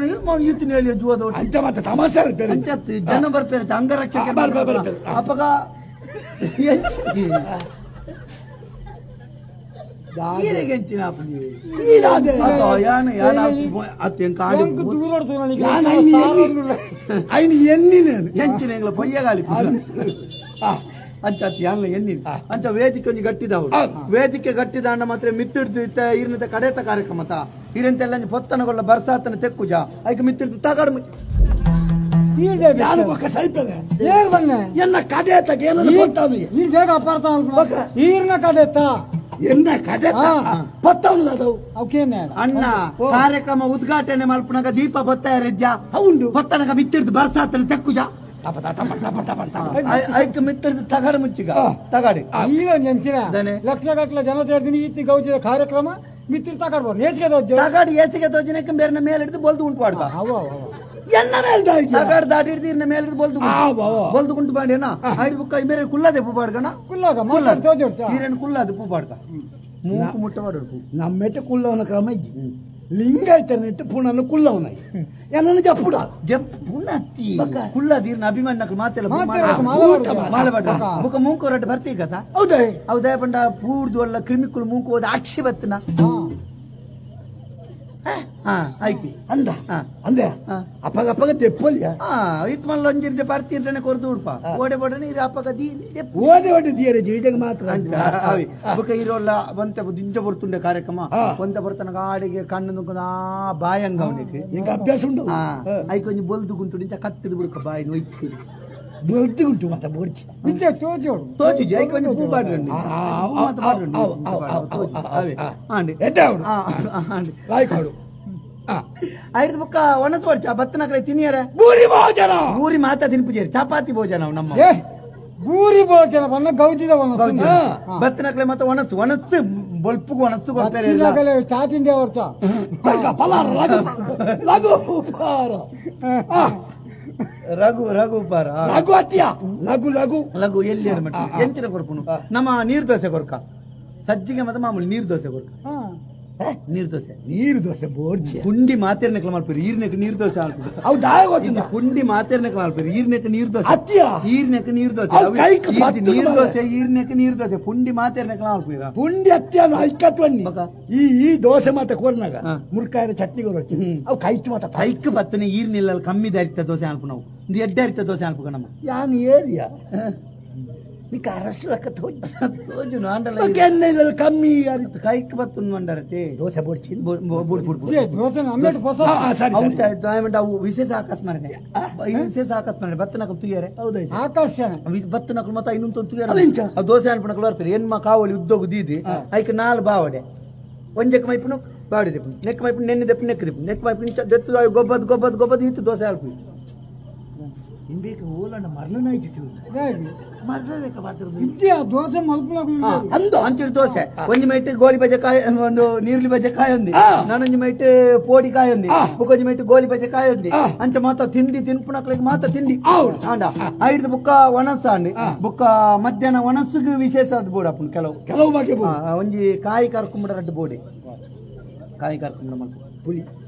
ಯೂತಿನ ಹೇಳಿ ಜುವದ ಅಂಚ ಮತ್ತೆ ತಮಾಷೆ ಅಂಚತ್ತು ಜನ ಬರ್ಪೇರೆ ಅಂಗರಕ್ಷಕ ಅಪ್ಪಗ ಈರೆಗೆ ಎಂಚಿನ ಎಂಗ್ಲ ಪೊಯ್ಯಗಾಲಿ ಅಂಚ ಅತ್ತ ಎನ್ನಿ ಅಂಚ ವೇದಿಕೆ ಒಂಜಿ ಗಟ್ಟಿದವಳು ವೇದಿಕೆ ಗಟ್ಟಿದ ಅಣ್ಣ ಮಾತ್ರ ಮಿತ್ತಿಡ್ದು ಇತ್ತ ಈರಿನಂತ ಕಡೇತ ಕಾರ್ಯಕ್ರಮ ತಾ ಈರಂತೆಲ್ಲ ಪೊತ್ತನಗೊಳ್ಳ ಬರ್ಸಾತನ ತೆಕ್ಕುಜ ಐಕ ಮಿತ್ತಿಡ್ದು ತಗಾಡು ಎನ್ನ ಕಡೇತ ಈರ್ನ ಕಡೇತ ಎನ್ನ ಕಡೇತ ಪತ್ತವನು ಅಣ್ಣ ಕಾರ್ಯಕ್ರಮ ಉದ್ಘಾಟನೆ ಮಲ್ಪನಾಗ ದೀಪ ಬೊತ್ತಾಯರಿದ್ಯಾ ಉಂಡು ಪೊತ್ತನಗ ಮಿತ್ತಿಡ್ದು ಬರ್ಸಾತನ ತೆಕ್ಕುಜ ಐಕ್ ಮಿತ್ರದ ತಗಾಡು ಮುಚ್ಚಿಗ ತಗಾಡಿ ಈಗ ನೆನ್ಸಿನ ಲಕ್ಷ ಗಟ್ಟಲೆ ಜನ ಸೇರ್ತೀನಿ ಈತಿ ಗೌಜಿದ ಕಾರ್ಯಕ್ರಮ ಮಿತ್ರ ತಗಾಡ್ಬೋದು ನೇಸಿಗೆ ತೋಜ ತಗಾಡಿ ಏಸಿಗೆ ತೋಜಿನಕ್ಕೆ ಬೇರೆ ಮೇಲೆ ಹಿಡಿದು ಬೊಲ್ದು ಉಂಟು ಪಾಡ್ದ ಎನ್ನ ಮೇಲೆ ತಗಾಡ್ ದಾಟಿ ಹಿಡಿದು ಇನ್ನ ಮೇಲೆ ಹಿಡಿದು ಬೊಲ್ದು ಬೊಲ್ದು ಗುಂಟು ಬಾಡಿ ಅಣ್ಣ ಐದು ಬುಕ್ಕ ಬೇರೆ ಕುಲ್ಲದೆ ಪೂ ಪಾಡ್ಕಣ ಕುಲ್ಲಾಗ ಈರೇನು ಕುಲ್ಲದೆ ಪೂ ಪಾಡ್ಕ ಮೂಕು ಮುಟ್ಟ ಪಾಡು ನಮ್ಮೆಟ್ಟ ಕುಲ್ಲವನ ಕ್ರಮ ಇಜ್ಜಿ ಲಿಂಗಾಯತರನ್ನಿಟ್ಟು ಪುಣನ್ನು ಕುಲ್ಲವನ ಏನನ್ನು ಜಪ್ಪುಡ ಜಪ್ಪುಣತ್ತಿ ಕುಲ್ಲದೀರ್ನ ಅಭಿಮಾನಕ್ಕೆ ಮಾತೆಲ್ಲ ಮಾಲಬಾಡ ಮುಖ ಮೂಕು ರಡ್ಡು ಬರ್ತೀ ಕಥ ಹೌದೇ ಹೌದೇ ಪಂಡ ಪೂರ್ದು ಅಲ್ಲ ಕ್ರಿಮಿಕ್ಕುಲು ಮೂಕು ಹೋದ ಅಕ್ಷಿ ಬತ್ತನ ಆಯ್ತು ಅಂದ ಅಂದೆ ಅಪ್ಪಗ ಅಪ್ಪಗ ದೆಪ್ಪಲ್ಯ ಇತ್ ಮಲ್ಲ ಒಂಜಿರ್ಜೆ ಬರ್ತೀರ್ನೆ ಕೊರ್ದು ಉಡ್ಪ ಓಡೆ ಬೋಡನೆ ಇರ ಅಪ್ಪಗ ದೀ ಓಡೆ ಓಡೆ ದಿಯರೆ ಜೀಜಗ ಮಾತ್ರ ಅವಿ ಬೊಕ ಇರೋಲ್ಲ ಬಂತೆ ದಿಂಜ ಬರ್ತುಂಡೆ ಕಾರ್ಯಕ್ರಮ ಒಂತ ಬರ್ತನ ಗಾಡಿಗೆ ಕಣ್ಣು ನುಗ್ಗದ ಆ ಬಾಯಂಗ ಅವನಿಗೆ ಈಗ ಅಭ್ಯಾಸ ಉಂಟು ಐಕೊಂಜಿ ಕೊಂಜಿ ಬೊಲ್ದು ಗುಂಟು ನಿಂಚ ಕತ್ತಿದ ಬುಡ್ಕ ಬಾಯಿ ನೊಯ್ತು ಬೊಲ್ದು ಗುಂಟು ಮತ್ತೆ ಬೋಡ್ಚಿ ನಿಚ್ಚೆ ತೋಜು ತೋಜು ಜೈ ಕೊಂಜಿ ಪೂ ಬಾಡ್ರಂಡಿ ಆಂಡಿ ಆಂಡಿ ಲಾಯ್ಕಾಡು ಐದು ಬುಕ್ಕ ಒಣಸ್ ಪಡ್ಚ ಬತ್ತನಕಲೆ ತಿನ್ನಿಯರೆ ಬೂರಿ ಭೋಜನ ಬೂರಿ ಮಾತಾ ತಿನ್ಪುಜೇರಿ ಚಪಾತಿ ಭೋಜನ ನಮ್ಮ ಬೂರಿ ಭೋಜನ ಬನ್ನ ಗೌಜಿದ ಒಣಸು ಬತ್ತನಕಲೆ ಮತ್ತೆ ಒಣಸು ಒಣಸು ಬೊಲ್ಪುಗು ಒಣಸು ಕೊರ್ಪೇರೆ ಚಾ ತಿಂದೆ ಅವ್ರ ಚಾ ಪಲಾರ ಲಘು ಉಪಹಾರ ರಘು ರಘು ಉಪಹಾರ ಲಘು ಅತ್ತಿಯ ಲಘು ಲಘು ಲಘು ಎಲ್ಲಿ ಎಂಚಿನ ಕೊರ್ಪುನು ನಮ್ಮ ನೀರ್ ದೋಸೆ ಕೊರ್ಕ ಸಜ್ಜಿಗೆ ಮತ್ತೆ ಮಾಮೂಲಿ ನೀರ್ ದೋಸೆ ಕೊರ್ಕ ನೀರ್ ದೋಸೆ ನೀರ್ ದೋಸೆ ಬೋರ್ಜಿ ಪುಂಡಿ ಮಾತೇರ್ನೆಕ್ಲ ಮಲ್ಪೇರಿ ಈರ್ನೆಕ್ ನೀರ್ ದೋಸೆ ಹಾಲ್ಪುಡು ಹೌದಾ ಗೊತ್ತಿಲ್ಲ ಪುಂಡಿ ಮಾತೇರ್ನೆಕ್ಲ ಮಲ್ಪೇರಿ ಈರ್ನೆಕ್ ನೀರ್ ದೋಸೆ ಅತ್ತಿಯ ಈರ್ನೆಕ್ ನೀರ್ ದೋಸೆ ನೀರ್ ದೋಸೆ ಈರ್ನೆಕ್ ನೀರ್ ದೋಸೆ ಪುಂಡಿ ಮಾತೇರ್ನೆಕ್ಲ ಮಲ್ಪೇರ ಪುಂಡಿ ಅತ್ತಿಯ ಐಕತ್ವನ್ನಿ ಈ ಈ ದೋಸೆ ಮಾತ ಕೋರ್ನಾಗ ಮುರ್ಕಾಯರ ಚಟ್ನಿ ಕೊರೊಚ್ಚಿ ಅವು ಕೈತು ಮಾತ ಕೈಕ್ ಬತ್ತನೆ ಈರ್ನಿಲ್ಲ ಕಮ್ಮಿ ದಾರಿತ ದೋಸೆ ಹಾಲ್ಪು ನಾವು ಒಂದು ಎಡ್ಡೆ ಅರಿತ ದೋಸೆ ಹಾಲ್ಪು ನಮ್ಮ ಯಾನ್ ಏರಿಯಾ ನಿಕ್ಕ ಅರಸು ಲೆಕ್ಕ ತೋಜುನು ಆಂಡಲ ಕಮ್ಮಿ ಅರಿತು ಕೈಕ್ ಬತ್ತುಂದು ಮಂಡರತೆ ದೋಸೆ ಬೋಡ್ಚಿ ಬುಡ್ ಬುಡ್ ದೋಸೆ ನಮ್ಮೆಟ್ ಹೊಸ ಅವು ಅವು ವಿಶೇಷ ಆಕಸ್ಮರಣೆ ವಿಶೇಷ ಆಕಸ್ಮರಣೆ ಬತ್ತನಕಲ್ ತುಯ್ಯರೆ ಹೌದಾಯ್ತು ಆಕರ್ಷಣೆ ಬತ್ತನಕಲ್ ಮತ್ತೆ ಇನ್ನೊಂದು ತುಯ್ಯರೆ ಆ ದೋಸೆ ಅನ್ಪಣಕಲ್ ಬರ್ತಾರೆ ಎನ್ಮ ಕಾವಲಿ ಉದ್ದೋಗು ದೀದಿ ಐಕ್ ನಾಲ್ ಬಾವಡೆ ಒಂಜಕ್ಕೆ ಮೈಪುನು ಬಾವಡೆ ದೆಪ್ಪು ನೆಕ್ ಮೈಪು ನೆನ್ನೆ ದೆಪ್ಪು ನೆಕ್ ದೆಪ್ಪು ನೆಕ್ ಮೈಪು ದೆತ್ತು ಗೊಬ್ಬದ್ ಗೊಬ್ಬದ್ ಗೊಬ್ಬದ್ ಇತ್ತು ದೋಸೆ ಹಾಲ್ಪು ಇಂಬೇಕ ಓಲಣ್ಣ ಮರ್ಲನಾಯ್ತು ಮರ್ಲಲೇಕ ಮಾತ್ರ ಇಜ್ಜಿ ದೋಸೆ ಮಲ್ಪುನ ಅಂದು ಅಂಚಿನ ದೋಸೆ ಒಂಜಿ ಮೈಟ್ ಗೋಲಿ ಬಜೆ ಕಾಯಿ ಒಂದು ನೀರ್ಲಿ ಬಜೆ ಕಾಯಿ ఉంది ನಾನೊಂಜಿ ಮೈಟ್ ಪೋಡಿ ಕಾಯಿ ఉంది ಬುಕ್ಕೊಂಜಿ ಮೈಟ್ ಗೋಲಿ ಬಜೆ ಕಾಯಿ ఉంది ಅಂಚ ಮಾತ್ರ ತಿಂಡಿ ತಿನ್ಪುನಕ್ಲಿಗೆ ಮಾತ್ರ ತಿಂಡಿ ಆಂಡ ಐದು ಬುಕ್ಕ ಒಣಸ ಅಂಡಿ ಬುಕ್ಕ ಮಧ್ಯಾಹ್ನ ಒಣಸುಗು ವಿಶೇಷ ಅದು ಬೋಡು ಅಪ್ಪು ಕೆಲವು ಕೆಲವು ಬಗೆ ಒಂಜಿ ಕಾಯಿ ಕರ್ಕೊಂಬಿಡ ರಡ್ಡು ಬೋಡಿ ಕಾಯಿ ಕರ್ಕೊಂಬಿಡ ಮಲ್ಪ ಪುಲಿ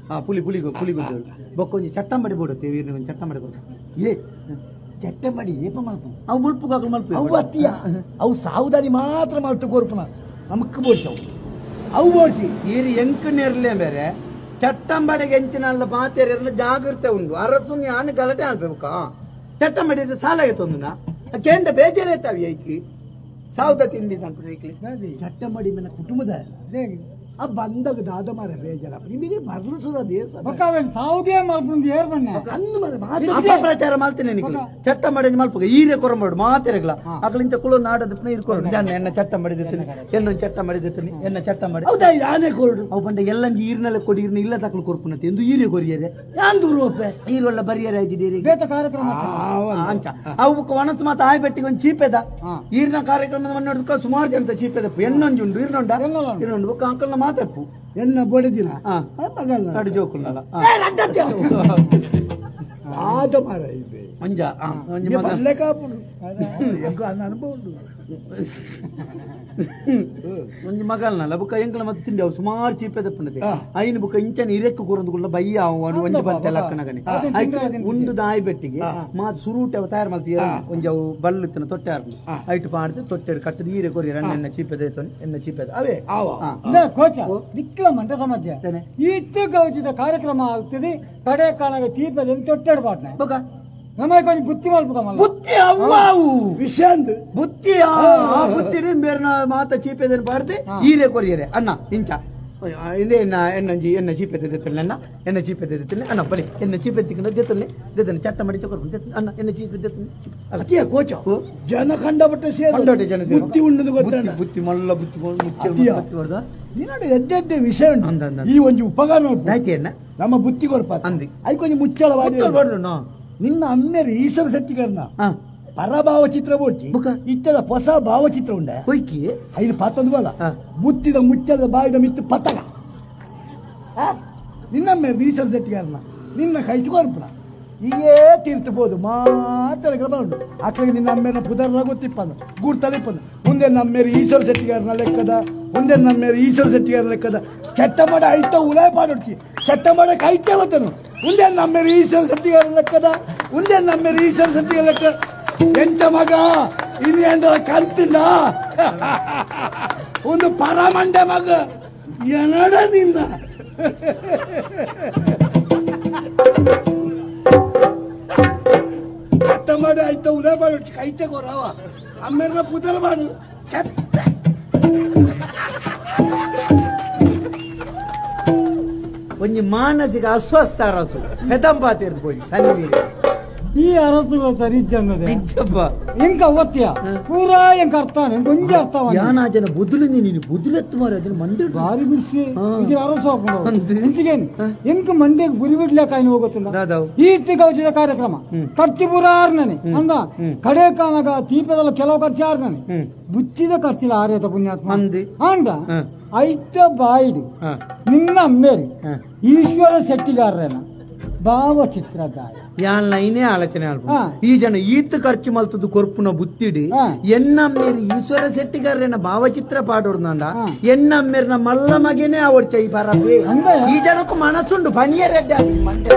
ಪುಲಿ ಪುಲಿ ಪುಲಿ ಗುದ್ದು ಬೊಕ್ಕ ಒಂಜಿ ಚಟ್ಟಂಬಡಿ ಬೋಡುತ್ತೆ ಒಂದು ಚಟ್ಟಂಬಡಿ ಬೋಡು ಏ ಚಟ್ಟಂಬಡಿ ಏಪ ಮಲ್ಪು ಅವು ಮುಲ್ಪು ಕಾಕಲು ಮಲ್ಪು ಅವು ಅತ್ತಿಯ ಅವು ಸಾವುದಾನಿ ಮಾತ್ರ ಮಲ್ತು ಕೋರ್ಪುನ ನಮಕ್ ಬೋಡ್ಚವು ಅವು ಬೋಡ್ಚಿ ಈರು ಎಂಕ್ ನೆರ್ಲೆ ಬೇರೆ ಚಟ್ಟಂಬಡಿಗೆ ಎಂಚಿನಲ್ಲ ಮಾತೇರಿಲ್ಲ ಜಾಗ್ರತೆ ಉಂಡು ಅರಸು ಯಾನು ಗಲಾಟೆ ಆಡ್ಬೇಕು ಚಟ್ಟಂಬಡಿ ಸಾಲ ತೊಂದುನ ಕೇಂದ್ರ ಬೇಜಾರೈತಾವಿ ಐಕಿ ಸಾವುದ ತಿಂಡಿ ಐಕ್ಲಿ ಚಟ್ಟಂಬಡಿ ಮೇಲೆ ಕುಟುಂಬದ ಆ ಬಂದಾಗ ದಾದ ಮಾರ ಬೇಜಾರ ನಿಮಗೆ ಮರಳು ಸುದ ದೇಶ ಸಾವುಗೆ ಮಲ್ಪುಂದು ಏರ್ ಬನ್ನೆ ಕಣ್ಣು ಮರ ಮಾತ್ರ ಅಪಪ್ರಚಾರ ಮಾಡ್ತೇನೆ ನಿಮಗೆ ಚಟ್ಟ ಮಾಡಿ ಮಲ್ಪುಗ ಈರೆ ಕೊರಂಬಾಡು ಮಾತೆರಗ್ಲ ಅಗಲಿಂಚ ಕುಲ ನಾಡದ ಇರ್ಕೊರು ಜಾನ ಎನ್ನ ಚಟ್ಟ ಮಾಡಿದಿರ್ತೀನಿ ಎನ್ನ ಚಟ್ಟ ಮಾಡಿದಿರ್ತೀನಿ ಎನ್ನ ಚಟ್ಟ ಮಾಡಿ ಹೌದಾ ಯಾನೆ ಕೊರಡು ಅವು ಬಂಡ ಎಲ್ಲಂಜಿ ಈರ್ನೆಲ್ಲ ಕೊಡಿ ಈರ್ನ ಇಲ್ಲ ತಕ್ಲು ಕೊರ್ಪುನತೆ ಎಂದು ಈರೆ ಕೊರಿಯರೆ ಯಾನ್ ದೂರ ಈರುಳ್ಳ ಬರಿಯರೆ ಆಯ್ತಿದ್ದೀರಿ ಬೇತ ಕಾರ್ಯಕ್ರಮ ಅಂಚ ಅವು ಬುಕ್ಕ ಒಣಸು ಮಾತ ಆಯ್ ಬೆಟ್ಟಿಗೆ ಒಂದು ಚೀಪೆದ ಈರ್ನ ಕಾರ್ಯಕ್ರಮದ ನೋಡಿದ್ಕ ಸುಮಾರು ಜನ ಚೀಪೆದಪ್ಪು ಎನ್ನೊಂಜಿ ಉಂಡು ಈರ್ನೊಂಡ ಈರ್ನೊಂಡು ಬುಕ್ಕ ಅಂಕಲ್ನ ಮಾತಪ್ಪು ಎನ್ನ ಬೊಡೆದಿನ ಕಡು ಜೋಕುಲ್ನಲ್ಲ ಆದ ಮಾರ ಇದೆ ಒಂಜ ಒಂಜಿ ಬಲ್ಲೆ ಕಾಪುಡು ಅನುಭವ ಉಂಡು ಒಂಜಿ ಮಗಲ್ನಲ್ಲ ಬುಕ್ಕ ಎಂಕಲ ಮತ್ತೆ ತಿಂಡಿ ಅವು ಸುಮಾರು ಚೀಪೆದಪ್ಪನದೆ ಐನು ಬುಕ್ಕ ಇಂಚನ ಇರೆಕ್ಕು ಕೂರಂದುಗುಳ್ಳ ಬಯ್ಯ ಅವು ಒಂಜಿ ಬಂತೆ ಲಕ್ಕನಗನೆ ಉಂಡು ದಾಯಿ ಬೆಟ್ಟಿಗೆ ಮಾತು ಸುರೂಟೆ ಅವು ತಯಾರು ಮಾಡ್ತೀಯ ಒಂಜಿ ಅವು ಬಲ್ಲು ತೊಟ್ಟೆ ಆರ್ನು ಐಟು ಪಾಡ್ದು ತೊಟ್ಟೆ ಕಟ್ಟದ ಈರೆ ಕೊರಿ ಎನ್ನ ಚೀಪೆದ ಎನ್ನ ಚೀಪೆದ ಅವೇ ಕೋಚ ದಿಕ್ಕಲ ಮಂಟ ಸಮಸ್ಯೆ ಇತ್ತು ಗೌಚಿದ ಕಾರ್ಯಕ್ರಮ ಆಗ್ತದೆ ಕಡೆ ಕಾಲಾಗ ಚೀಪೆದ ತೊಟ್ಟೆಡ್ ಪಾಟ್ನೆ ಬುಕ್ಕ ನಮಗೆ ಕೊಂಚ ಬುತ್ತಿ ಮಲ್ಪುಕಮಲ್ಲ ಬುತ್ತಿ ಅವ್ವಾವು ವಿಷಂದ್ ಬುತ್ತಿ ಬುತ್ತಿ ಬೇರೆ ಮಾತ ಚೀಪೆದನ್ನು ಪಾಡ್ದು ಈರೆ ಕೊರಿಯರೆ ಅಣ್ಣ ಇಂಚ ಇಂದೇ ಎನ್ನ ಎನ್ನಂಜಿ ಎನ್ನ ಚೀಪೆ ದೆತ್ತಲೆ ಅಣ್ಣ ಎನ್ನ ಚೀಪೆ ದೆತ್ತಲೆ ಅಣ್ಣ ಬಲಿ ಎನ್ನ ಚೀಪೆ ತಿಕ್ಕಂಡ ದೆತ್ತಲೆ ದೆತ್ತನೆ ಚಟ್ಟ ಮಾಡಿ ಚೊಕರ್ ಅಣ್ಣ ಎನ್ನ ಚೀಪೆ ದೆತ್ತಲೆ ಅತ್ತಿಯ ಕೋಚ ಜನ ಕಂಡಪಟ್ಟೆ ಸೇರು ಕಂಡಪಟ್ಟೆ ಜನ ಸೇರು. ಬುತ್ತಿ ಉಂಡು ಗೊತ್ತಣ್ಣ ಬುತ್ತಿ ಮಲ್ಲ ಬುತ್ತಿ ಅತ್ತಿಯ. ಬುತ್ತಿ ಹೊಡ್ದ ನಿನ್ನೋಡು ಎಡ್ಡೆ ಎಡ್ಡೆ ವಿಷಯ ಅಂದ, ಉಂಟು ಅಂದ. ಈ ಒಂಜಿ ಉಪಕಾರ ಉಂಟು. ಆಯ್ತು ಎನ್ನ ನಮ್ಮ ಬುತ್ತಿ ಕೊರ್ಪ ಅಂದಿ. ಐಕೊಂಜಿ ಮುಚ್ಚಳ ಹೊಡ್ದು ನಿನ್ನ ಅಮ್ಮೇರು ಈಶ್ವರ ಶೆಟ್ಟಿಗರ್ನ ಪರಭಾವಚಿತ್ರ ಬೋಡ್ಚಿ ಬುಕ್ಕ. ಇತ್ತದ ಹೊಸ ಭಾವಚಿತ್ರ ಉಂಡೆ ಹೊಯ್ಕಿ ಐದು ಪತ್ತೊಂದು ಬಲ ಬುತ್ತಿದ ಮುಚ್ಚಳದ ಬಾಯಿದ ಮಿತ್ತು ಪತ್ತಗ ನಿನ್ನಮ್ಮೆ ಈಶ್ವರ ಶೆಟ್ಟಿಗಾರನ ನಿನ್ನ ಕೈಟು ಕೊರ್ಪುನ ಹೀಗೇ ತೀರ್ತಬೋದು ಮಾತ್ರ ಉಂಟು ಅಕ್ಕಳಿಗೆ ನಿನ್ನ ಅಮ್ಮೇನ ಪುದರ್ಲ ಗೊತ್ತಿಪ್ಪನು ಗುರ್ತಲಿಪ್ಪನು ಮುಂದೆ ನಮ್ಮೇರು ಈಶ್ವರ ಶೆಟ್ಟಿಗಾರನ ಲೆಕ್ಕದ ಮುಂದೆ ನಮ್ಮೇರು ಈಶ್ವರ ಶೆಟ್ಟಿಗಾರ ಲೆಕ್ಕದ ಚಟ್ಟ ಮಾಡ ಐತ ಉಲಾಯ ಪಾಡೊಡ್ಚಿ ಚಟ್ಟ ಮಾಡ ಕೈಟೆ ಬತ್ತನು ಮುಂದೆ ನಮ್ಮೇರು ಈಶ್ವರ ಶೆಟ್ಟಿಗಾರ ಲೆಕ್ಕದ ಮುಂದೆ ನಮ್ಮೇರು ಈಶ್ವರ ಶೆಟ್ಟಿಗಾರ ಲೆಕ್ಕ ಎಂತ ಮಗ ಇನಿ ಅಂದ್ರ ಕಂತಿಲ್ಲ ಒಂದು ಪರಮಂಡೆ ಮಗ ಏನಡ ನಿನ್ನ ಚಟ್ಟ ಮಾಡಿ ಆಯ್ತ ಉದಯ ಮಾಡು ಕೈಟೆ ಕೊರವ ಅಮ್ಮೇರ್ನ ಪುದರ್ ಮಾಡು ಚಟ್ಟ ಒಂಜಿ ಮಾನಸಿಕ ಅಸ್ವಸ್ಥ ಅರಸು ಹೆದಂಪಾತಿರ್ದು ಪೋಯಿ ಸನ್ನಿ ಈ ಅರಸುಗಳು ಸರಿ ಅನ್ನೋದೇ ನಿಜಪ್ಪ ಇಂಕ ಒತ್ತಿಯ ಪೂರಾ ಎಂಕ ಅರ್ಥ ಕೊಂಚ ಅರ್ಥ ಯಾನ ಜನ ಬುದುಲು ನೀನು ಬುದುಲೆತ್ತು ಮಾರ ಜನ ಮಂಡೆ ಭಾರಿ ಬಿಡಿಸಿ ಇದು ಅರಸು ಅಂದು. ಇಂಚಿಗೇನು ಎಂಕ ಮಂಡ್ಯಕ್ಕೆ ಬುರಿ ಬಿಡ್ಲಕ್ಕ ఆయన ಹೋಗುತ್ತಿಲ್ಲ ದಾದಾವು ಈ ಕವಚಿದ ಕಾರ್ಯಕ್ರಮ ಖರ್ಚು ಪೂರ ಆರ್ನನೆ ಅಂದ ಕಡೆ ಕಾನಾಗ ತೀಪದಲ್ಲ ಕೆಲವು ಖರ್ಚು ಆರ್ನನೆ ಬುಚ್ಚಿದ ಖರ್ಚಿಲ್ಲ ಆರ್ಯತ ಪುಣ್ಯಾತ್ಮ ಅಂದಿ. ಅಂದ ಐತ ಬಾಯಿಡು ನಿನ್ನ ಅಮ್ಮೇರಿ ಈಶ್ವರ ಶೆಟ್ಟಿಗಾರನ ಭಾವಚಿತ್ರಗಾಯ ಯಾನ್ ಲೈನೇ ಆಲೋಚನೆ ಆಲ್ಪು ಈ ಜನ ಈತ್ ಖರ್ಚು ಮಲ್ತದ್ದು ಕೊರ್ಪುನ ಬುತ್ತಿಡಿ ಎನ್ನಮ್ಮೇರಿ ಈಶ್ವರ ಶೆಟ್ಟಿಗಾರನ ಭಾವಚಿತ್ರ ಪಾಡೋರ್ನಂಡ ಎನ್ನಮ್ಮೇರಿನ ಮಲ್ಲ ಮಗನೇ ಅವಡ್ಚ ಈ ಪರಪಿ ಈ ಜನಕ್ಕೂ ಮನಸ್ಸುಂಡು ಪಣಿಯ ರೆಡ್ಡಿ ಮಂಡೆ.